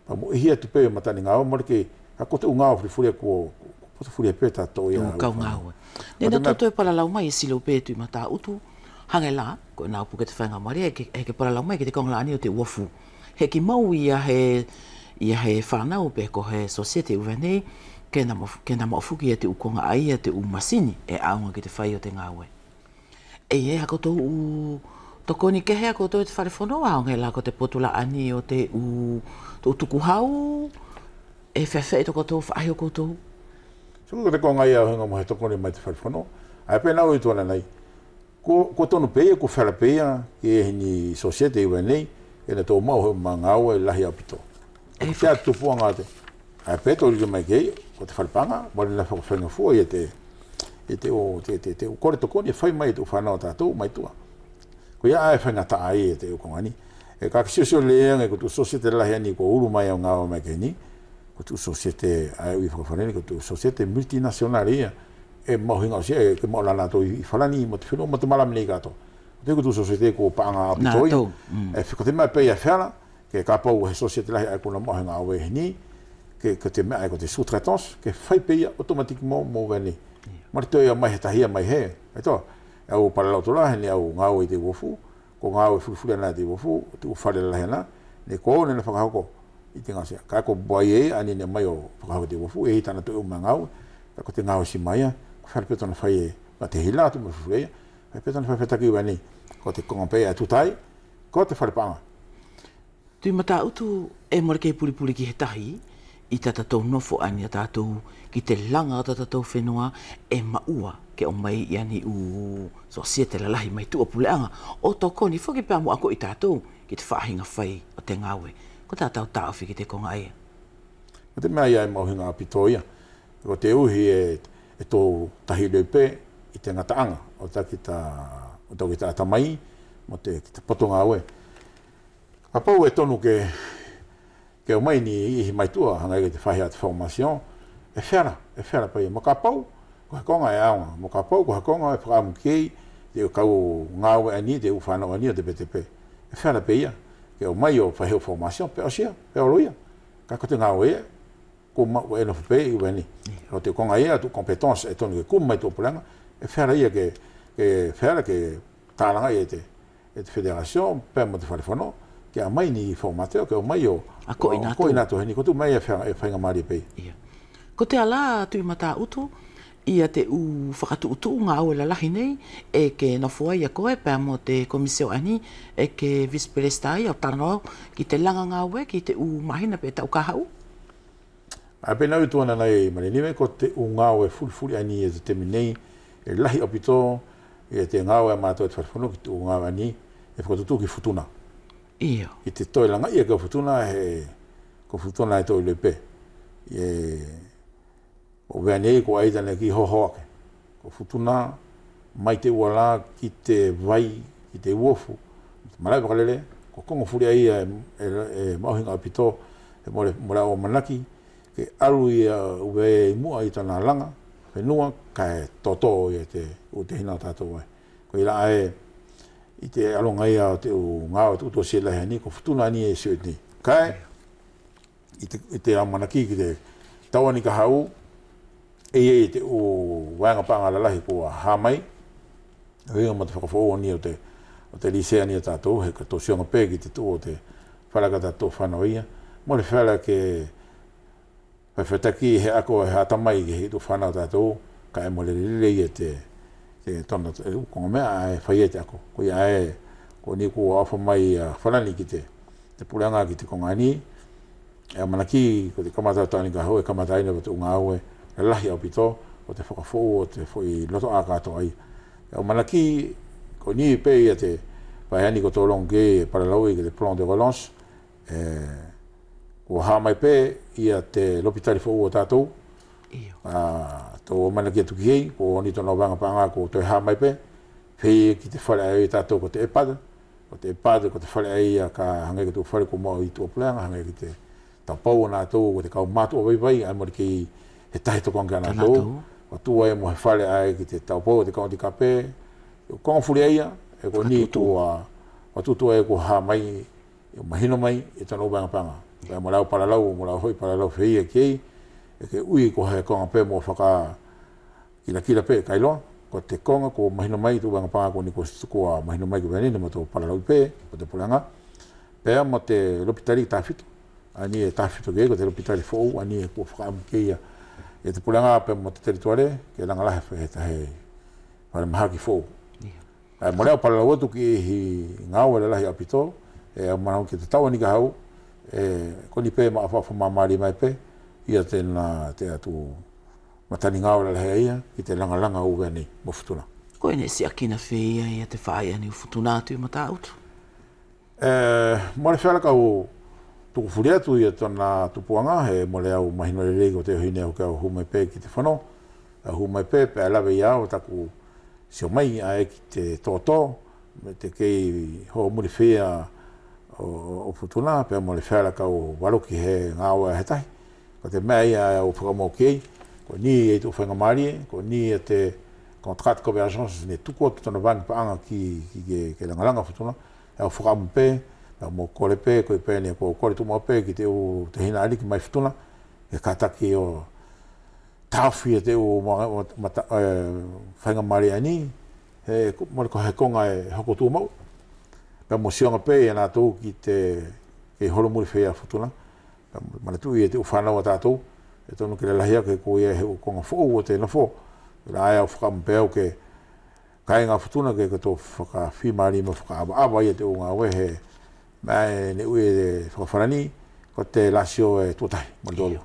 pea mo ʻihi atu pe matani gaue, mole kei, kaʻe ko te ʻu gaue fulifuli kua, kua potofuliha pe tatoʻo ia ʻu kau gaue. Neʻe natou toe palalau mai ʻe silo pe Tuʻi Mataʻutu, hage la ko ʻena ʻu puke te faiga malie ʻe ke, ʻe ke palalau mai ki te koga la ʻaeni ʻo te uafu. Heʻeki maʻu ia he, ia he fanau pe ko he sosiete ʻi ʻUvea nei ke na maʻu, ke na maʻu foki ia te ʻu koga ʻaia te ʻu masini ʻe ʻaoga ki te fai ʻo te gaue. ʻE ʻi ai hakotou ʻu tokoni kehe ʻa koutou ʻi te fale fono, ʻaoga la ko te potu la ʻaeni ʻo te ʻu, te ʻu tukuhau, ʻe feafeaʻi tokotou faʻahi ʻo koutou? Sio ko te koga ia ʻo higa mo he tokoni mai te fale fono. ʻAe pe naʻa ui tuʻa nei, kua, kua tonu pe ia, kua feala pe ia ke ʻi ai heni sosiete ʻi ʻUvea nei ʻe natou maʻu he ʻu meʻa gaue lalahi ʻaupito. ʻE ko te ʻu tupuʻaga te ʻae pe tou lilo mai ki ai, ko te fale paʻaga, mole na fakafaigafua ia te, ia te ʻu, te, te, te ʻu kole tokoni ʻe fai mai ia te ʻu fanau ʻa tatou mai tuʻa. Koia ʻae ʻe faigataʻa ai ia te ʻu koga ʻaeni. ʻE ka ke siosio lelei age ko te ʻu sosiete lalahi ʻaeni kua ulu mai ʻo gaue mai ki heni, ko te ʻu sosiete ʻae ui fakafalani, ko te ʻu sosiete multinationale ia. ʻE maʻuhiga ʻosi ʻae ke maʻu la natou ʻi, ʻi Falani mo te fenua mo te malama nei katoa. Ko te, ko te ʻu sosiete ko paʻaga ʻaupito ia. ʻE fe-, ko te meʻa pe ia ʻe feala ke kapau he sosiete lahi ʻae kua na maʻu he gaue heni, ke, ke te meʻa ʻae ko te sous-traitance, ke fai pe ia automatiquement mo ʻUvea nei. Mole toe ia mai he tahi ia mai he, ʻe toa, ʻe au palalau atu la, he neʻe au gaue ʻi te uafu, ko gaue fulifuli ʻaena ʻi te uafu, te ʻu fale lalahi ʻaena, neʻe ko au neʻe na fakahoko ʻi te gaue sima. Kaʻe ko Boyer ʻaeni neʻe ʻomai ʻo fakahoko ʻi te uafu, ʻe ʻi ai tana toe ʻu meʻa gaue, kaʻe ko te gaue sima ia, ko feala pe tona fai ʻe, ka te hila atu mo fulifuli ia, fai pe tona fai fetaki ʻi ʻUvea nei, ko te koga pe ia ʻe tuta ai, ko te fale paʻaga. Tuʻi Mataʻutu, ʻe mole kei pulipuli ki he tahi, ʻi tatatou nofo ʻaeni ʻa tatou ki te laga ʻo tatatou fenua, ʻe maʻua ke ʻomai ia ni ʻu sosiete lalahi mai tuʻa puleʻaga ʻo tokoni foki pea mo akoʻi tatou ki te faʻahiga fai ʻo te gaue. Ko tatatou taofi ki te koga ʻaia. Ko te meʻa ia ʻe maʻuhiga ʻaupito ia. Ko te ʻuhi ʻe, ʻe tou tahi loi pe ʻi te gataʻaga ʻo taki ta, ʻo taki ta atamai mo te, ki te poto gaue. Kapau ʻe tonu ke, ke ʻomai ni ʻihi mai tuʻa, hage ki te faʻahi ʻa te formation, ʻe feala, ʻe feala pe ia. Mo kapau ko he koga ʻe ʻaoga, mo kapau ko he koga ʻe fakaʻamu ki ai te kau gaue ʻaeni, te ʻu fanau ʻaeni ʻo te BTP, ʻe feala pe ia ke ʻomai ʻo fai he ʻu formation, pe ʻosi ia, pe olo ia. Kaʻe ko te gaue ia kua maʻu ʻe nofo pe ʻi ʻUvea nei. Ko te koga ia ʻa te ʻu compétence ʻe tonu ke kumi mai tuʻa pulega, ʻe feala ia ke, ke feala ke talaga ia e te, e te fédération pea mo te fale fono ke ʻaumai ni formateur ke ʻomai ʻo, ʻo akoʻi natou. Akoʻi natou heni, ko te ʻu meʻa ia ʻe faiga, ʻe faiga malie pe ia. Ia. Ko te ala Tuʻi Mataʻutu, ia te ʻu fakatuʻutuʻu gaue lalahi nei ʻe ke nofo ai ia koe pea mo te komisio ʻaeni ʻe ke visipelesita ai ʻo talanoa ki te laga gaue ki te ʻu mahina pe taʻu ka haʻu. ʻAe pe naʻa ui tuʻa nei Malenive, ko te ʻu gaue fulifuli ʻaeni ʻi te temi nei ʻe lahi ʻaupito ia te gaue ʻa matou ʻi te fale fono ki te ʻu gaue ʻaeni ʻe fakatuʻutuʻu ki Futuna. Io. ʻI te toe lagaʻi ake ʻo Futuna, he ko Futuna ʻe toe loi pe. ʻE, ʻo ʻUvea nei kua ʻaita neʻe kiʻi hoho ake. Ko Futuna, mai te ʻu ala ki te vai, ki te uofu, malaʻe vakalele, ko koga fuli ʻaia ʻe, ʻe, ʻe maʻuhiga ʻaupito, ʻe mole, mole au ʻamanaki ke alu ia ʻUvea ʻi muʻa ʻi tona laga fenua, kaʻe toto ia te ʻu tehina ʻo tatou ʻae. Koia la ʻae, ʻi te aluʻaga ia ʻo te ʻu gaue tuʻutuʻu ʻosi ʻe lahi ʻaeni, ko Futuna ʻaeni ʻe sio ʻi te nei. Kaʻe, ʻi te, ʻi te ʻamanaki ki te tau ʻaeni ka haʻu, ʻe ʻi ai te ʻu vaega paʻaga lalahi kua ha mai, ʻo ia mo te fakafoʻou ʻaeni ʻo te, ʻo te lise ʻaeni ʻa tatou, he ka tou sioga pe ki te tuʻu ʻo te fale ka tatou fanau ia, mole feala ke fefetaki he ako he atamai ki he ʻu fanau ʻa tatou, kaʻe mole lelei ia te, te tona, te ʻu koga meʻa ʻae ʻe fai ai te ako. Koia ʻae, ko ʻeni kua ʻofa mai ia Falani ki te, te pulega ki te koga ʻaeni, ʻe ʻamanaki ko te kamata ʻo te taʻu ʻaeni ka haʻu ʻe kamata ai ʻo te ʻu gaue lalahi ʻaupito ʻo te fakafoʻou ʻo te foʻi lotoʻa katoa ʻaia. ʻE ʻamanaki ko ʻeni pe ia te, pea ʻaeni ko tou logo ki ai ʻe palalau ia ki te plan de relance, ʻe, kua ha mai pe ia te lopitali foʻou ʻa tatou. Io. ʻA, tou ʻamanaki atu ki ai, ko ʻeni tona vaega paʻaga kua toe ha mai pe, feia ki te fale ʻaia ʻa tatou ko te EHPAD, ko te EHPAD, ko te fale ʻaia ka hage ki te ʻu fale kua maʻu ʻi tuʻa pulega, hage ki te taupau ʻa natou, ko te kau matuʻa vaivai, ʻae mole kei he tahi tokaga kia natou. Kia natou. Kua tuʻu ai mo he fale ʻae ki te taupau ʻo te kau handicapé, ʻu koga fuli ʻaia, ʻe ko ʻeni kua, kua tuʻutuʻu ai kua ha mai, ʻe mahino mai ʻi tona ʻu vaega paʻaga. Pea mole au palalau, mole au hoʻi palalau feia ki ai, ʻe ke ui ko he koga pe mo fakakilakila pe kailoa, ko te koga kua mahino mai ʻi te ʻu vaega paʻaga ko ʻeni kua, kua mahino mai ko ʻeni neʻe matou palalau pe, ko te pulega. Pea mo te lopitali tafito, ʻaeni ʻe tafito ki ai, ko te lopitali foʻou, ʻaeni ʻe kua fakaʻamu ki ai ia te pulega pea mo te telituale, ke laga lahi he tahi fale mahaki foʻou. Ia. ʻAe, mole au palalau atu ki he gaue lalahi ʻaupito, ʻe au manao ki te taʻu ʻaeni ka haʻu, ʻe, ko ʻeni pe maʻofaʻofa mamalie mai pe ia tena te ʻu matani gaue lalahi ʻaia ki te lagalaga ʻo ʻUvea nei mo Futuna. Koia neʻe siʻakina feia ia te faʻahi ʻaeni ʻo Futuna Tuʻi Mataʻutu? ʻE, mole feala kau tuku fuli atu ia tona tupuʻaga, he mole au mahino lelei ko te ʻuhi neʻe au ke au hu mai pe ki te fono, au hu mai pe, pea lave ia au taku sio mai ʻae ki te toto, mo te kei hoʻo muli feia ʻo, ʻo, ʻo Futuna, pea mole feala kau valoki he gaue ʻa he tahi. Ko te meʻa ia ʻe au fakamau ki ai, ko ʻeni ʻe ʻi ai te ʻu faigamalie, ko ʻeni ʻe te contrat de convergence neʻe tuku atu tona vaega paʻaga ki, ki, ke, ke lagalaga Futuna, ʻe au fakaʻamu pe, pea mo kole pe, koia pe neʻe ko au kole tuʻumaʻu pe ki te ʻu tehina ʻaliki mai Futuna, ke kataki ʻo taofi ia te ʻu ma-, ma-, mata-, ʻe, faigamalie ʻaeni, he ko-, mole ko he koga ʻe hoko tuʻumaʻu. Pea mo sioga pe ia natou ki te, kei holo muli feia ʻa Futuna. Pea mo, manatuʻi ia te ʻu fanau ʻa tatou, ʻe tonu ke lalahi ake koia he ʻu koga foʻou ʻo te nofo. Koia ʻae au fakaʻamu pe au ke kaiga Futuna ke, ke tou fakafimalie mo fakaʻavaʻava ia te ʻu gaue he meʻa ʻae neʻe ui e fakafalani ko te lasio ʻe tuʻa tahi, mole tolu. Io.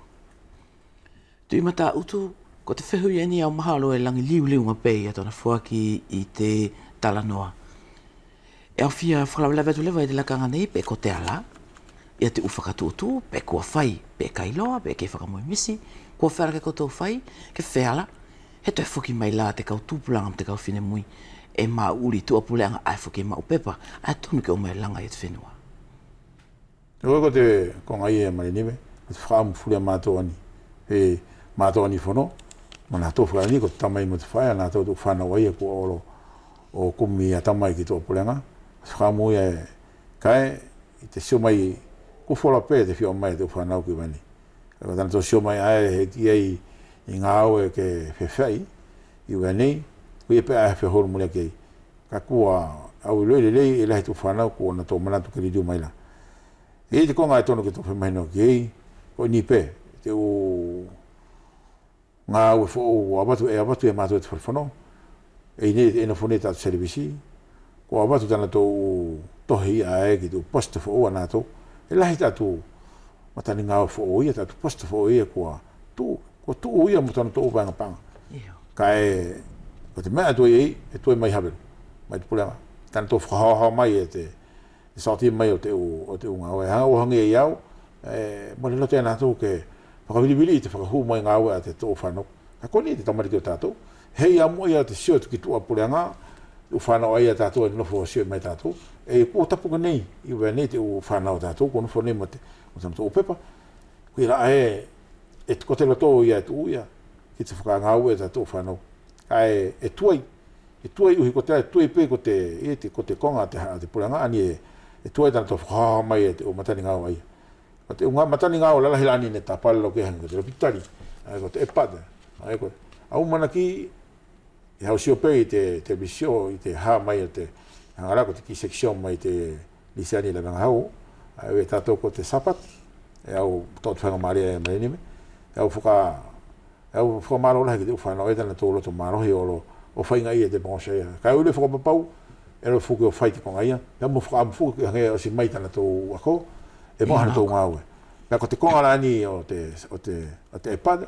Tuʻi Mataʻutu, ko te fehuʻi ʻaeni au mahalo ʻe lagi liuliuga pe ia tona foaki ʻi te talanoa. ʻE au fia fakalavelave atu leva ʻi te lakaga nei pe ko te ala ia te ʻu fakatuʻutuʻu, pe kua fai, pe kailoa, pe kei fakamui misi, kua feala ke kotou fai, ke feala he toe foki mai la te kau tupulaga mo te kau finemui ʻe maʻuli tuʻa puleʻaga ʻae foki ʻe maʻu pepa ʻae tonu ke ʻomai laga ia te fenua. Ko te koga ia Malenive, ko te fakaʻamu fuli a matou ʻaeni, he matou ʻaeni fono, mo natou fuli ʻaeni ko te tamai mo te faʻe, a natou te ʻu fanau ʻaia kua olo ʻo kumi a tamai ki te ʻu pulega. Fakaʻamu ia ʻe kae ʻi te sio mai, kua fola pe te fia ʻomai te ʻu fanau ki Vaianeʻi. Kae ko tanatou sio mai ʻae he ʻi ai ʻi gaue ke feafeaʻi ʻi Vaianeʻi, ko ia pe ʻae he fehoru mulia ki ai. Kae kua au iloʻi lelei ʻe lahi te ʻu fanau kua natou manatu ke liliu mai la. ʻE ʻi ai te koga ʻe tonu ke tou femahino ki ai, ko ʻeni pe te ʻu gaue foʻou ʻe avatu, ʻe avatu ia matou ʻi te fale fono. ʻE ʻi ai nei, ʻe nofo nei tatou selevisi, kua avatu tanatou ʻu tohi ʻae ki te ʻu post foʻou a natou. ʻE lahi tatou matanigaue foʻou ia, tatou post foʻou ia kua tuʻu, kua tuʻu ia mo tanatou vaega paʻaga. Io. Kae ko te meʻa ʻe tuai ai, ʻe tuai mai Havelu, mai te pulega, tanatou fakahaohao mai e te te saoti mai ʻo te ʻu, ʻo te ʻu gaue. Haga ʻua hage ia au, ʻe mole loto ia natou ke fakavilivili ʻi te fakahū mai gaue a te ʻu fanau. Kaʻe ko ʻeni te tamaliki ʻo tatou. He ʻi muʻa ia te sio ki te ʻu pulega, ʻu fanau ʻaia tatou ʻe nofo sio mai tatou. ʻE kua tapuke nei ʻi Vaianeʻi te ʻu fanau tatou, kua nofo nei mo te, mo tanatou ʻu pepa. Koia la ʻae, ʻe ko te loto ia ʻe tuʻu ia ki te fakagaue tatou ʻu fanau. Kaʻe, ʻe tuai, ʻe tuai ʻuhi ko te, ʻe tuai pe ko te, ʻe te, ko te koga te ha, te pulega ʻaeni ʻe, ʻe tuai tanatou fakahaohao mai e te ʻu matanigaue ʻaia. Ko te ʻu ga matanigaue lalahi la ʻaeni neʻe tapalo ke hage ko te lopitali, ʻae ko te EHPAD, ʻae ko, au manaki, ʻe au sio pe ʻi te, te visio, ʻi te ha mai ʻo te, haga la ko te kiʻi section mai te lisi ʻaeni lavega hau, ʻae ʻe tatou ko te SAPAT, ʻe au toʻo te faigamalie ʻae Malenive, ʻe au faka, ʻe au fakamalo lahi ki te ʻu fanau ʻae tanatou loto malohi ʻo lo, ʻo faigaʻi e te branche ʻaia. Kaʻe au ʻilo fakapapau, ʻe lo foki ʻo fai te koga ia, pea mo fakaʻamu foki ke hage ʻosi mai tanatou ako, ʻe mo hanatou gaue. Pea ko te koga la ʻaeni ʻo te, ʻo te, ʻo te EHPAD,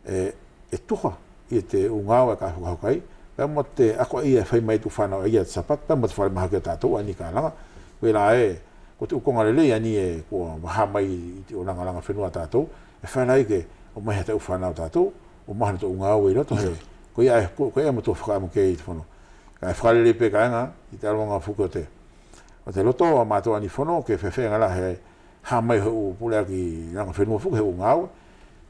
ʻe, ʻe tuha ia te ʻu gaue ka hokahoka ai, pea mo te ako ʻaia ʻe fai mai te ʻu fanau ʻaia te SAPAT, pea mo te falemahaki ʻo tatou ʻaeni kalaga. Koia la ʻe, ko te ʻu koga lelei ʻaeni ʻe kua vaha mai ʻi te ʻu lagalaga fenua ʻa tatou, ʻe feala ai ke ʻomai ha te ʻu fanau ʻa tatou, ʻo maʻu hanatou gaue ʻi loto he, koia ʻe, ko, koia ʻe matou fakaʻamu ki ai ʻi te fono. Kaʻe fakalelei pe kaiga, ʻi te ʻaluʻaga foki ʻo te, ʻo te loto ʻa matou ʻaeni fono, ke feafeaʻi la he, ha mai he ʻu puleʻaki lagafenua foki he ʻu gaue.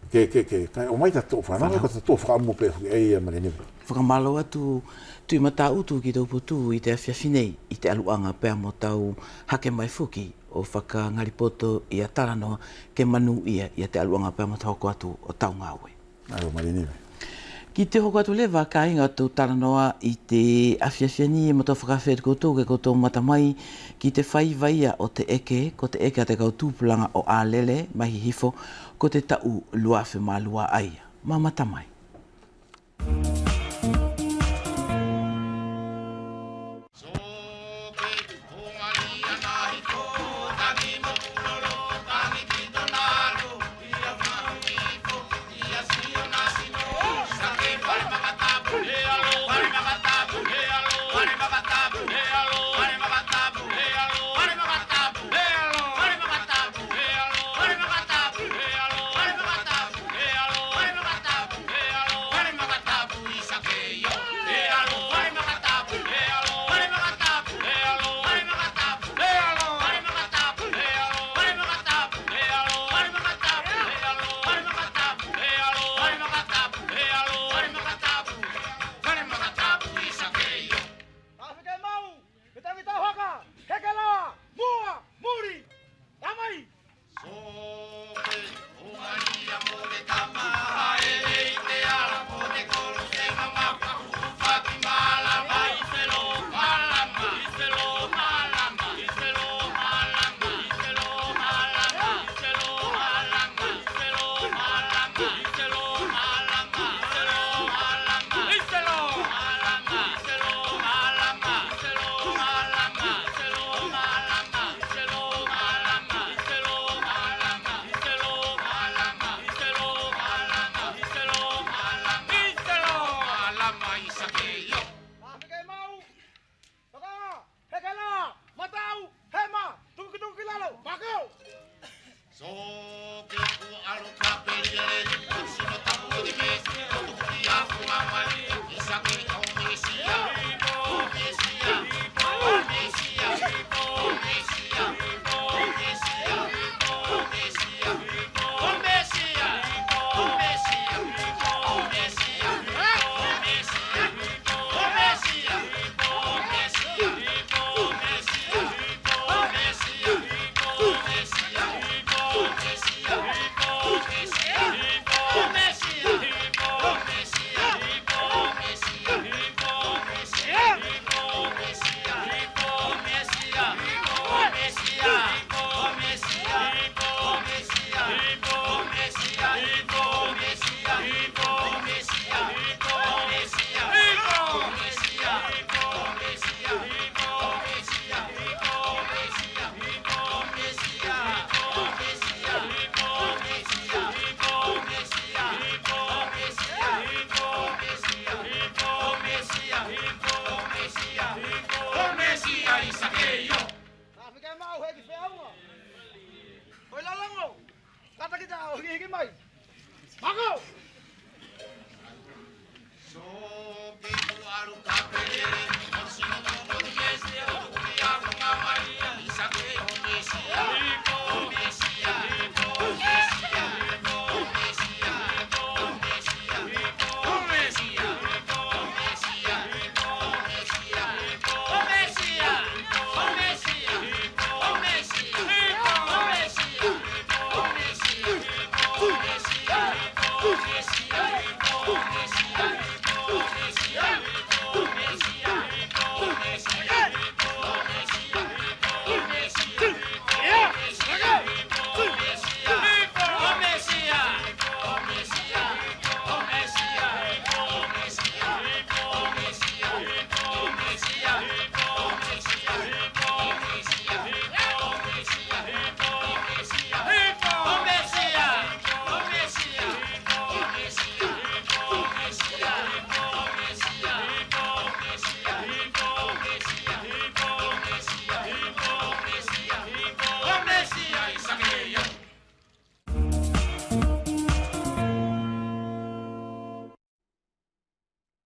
Ke, ke, ke, kaʻe ʻomai tatou fanau, ko tatou fakaʻamu pe foki ʻaia Malenive. Fakamalo atu Tuʻi Mataʻutu ki tou potu ʻi te afiafi nei ʻi te ʻaluʻaga pea mo tau hake mai foki ʻo fakagalipotoʻi ia talanoa ke manuʻia ia te ʻaluʻaga pea mo te hoko atu ʻo tau gaue. Alo Malenive. Ki te hoko atu leva kaiga ʻo tou talanoa ʻi te afiafi nei, ʻe matou fakafeʻiloaki koutou ke koutou mamata mai ki te faiva ia ʻo te ʻeke, ko te ʻeke ʻa te kau tupulaga ʻo Alele mai Hihifo, ko te taʻu lua afe ma lua ʻaia. Mamata mai.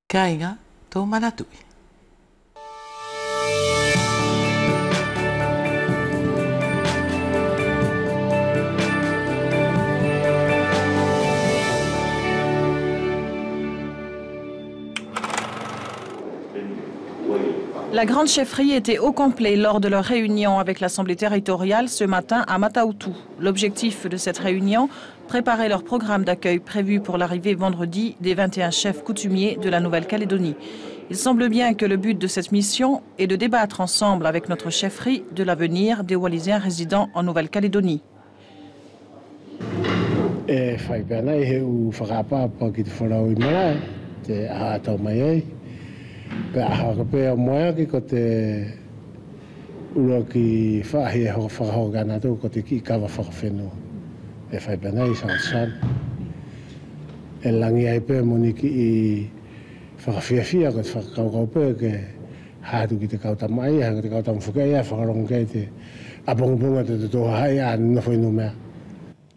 Kāiga, tou manatuʻi. La grande chefferie était au complet lors de leur réunion avec l'Assemblée territoriale ce matin à Mata Utu. L'objectif de cette réunion, préparer leur programme d'accueil prévu pour l'arrivée vendredi des vingt et un chefs coutumiers de la Nouvelle-Calédonie. Il semble bien que le but de cette mission est de débattre ensemble avec notre chefferie de l'avenir des Walisins résidant en Nouvelle-Calédonie. ʻE fai pea ʻaeni he ʻu fakaʻapaʻapa ki te folau ʻi malae, te ʻaho ʻe tau mai ai. Pea ʻaho ake pe ʻe ʻaumai ake ko te ʻuluaki faʻahi ʻe hoko fakahoko kia natou ko te kiʻi kava fakafenua. ʻE fai pea ʻaeni South Sun. ʻE lagi ai pe mo ni kiʻi fakafiafia ko te fakakaukau pe ke haʻu atu ki te kau tama ʻaia, ko te kau tama foki ʻaia ʻe fakalogo ki ai te ʻapogipogi ʻo te totou hahaʻi ʻae ʻe nofo ʻi Numea.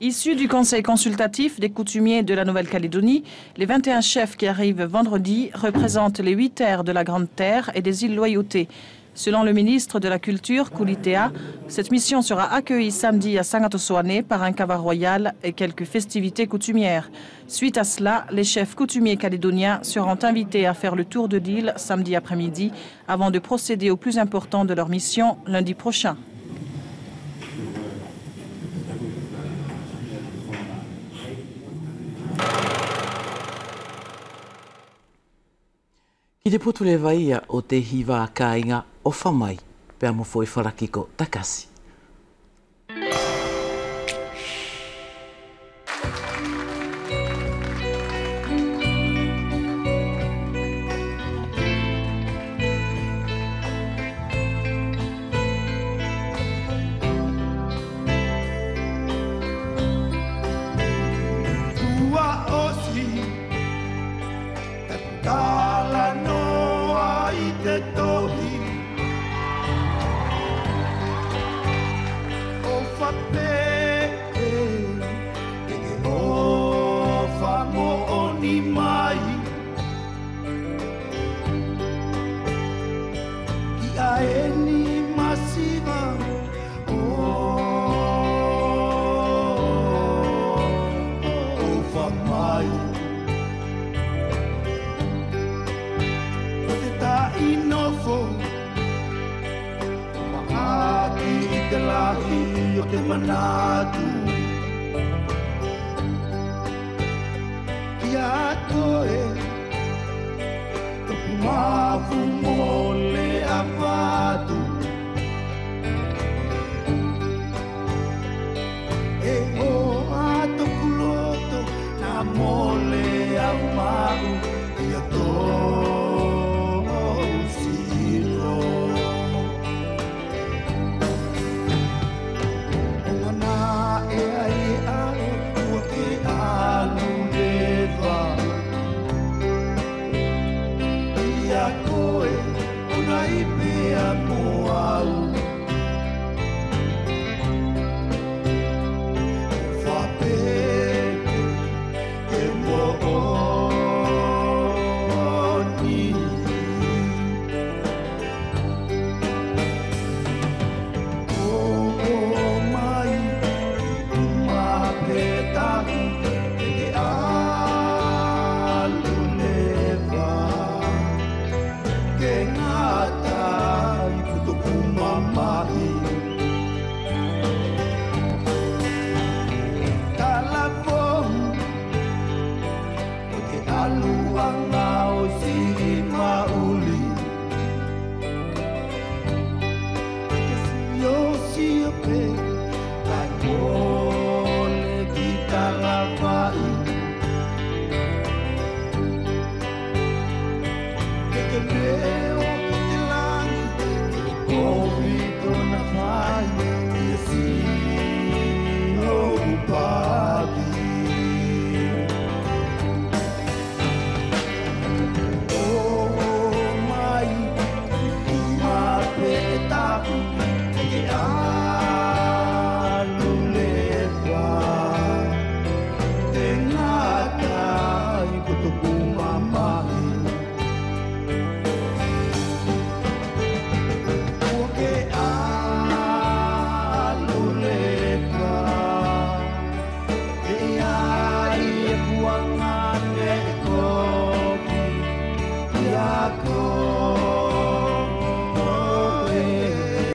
Issus du Conseil consultatif des coutumiers de la Nouvelle-Calédonie, les vingt et un chefs qui arrivent vendredi représentent les huit terres de la Grande Terre et des îles Loyauté. Selon le ministre de la Culture, Kuli Tea, cette mission sera accueillie samedi à Sagatosoane par un kava royal et quelques festivités coutumières. Suite à cela, les chefs coutumiers calédoniens seront invités à faire le tour de l'île samedi après-midi avant de procéder au plus important de leur mission lundi prochain. Ki te potu leva ia ʻo te hiva, kāiga, ʻofa mai pea mo foʻi falaki ko Takasi.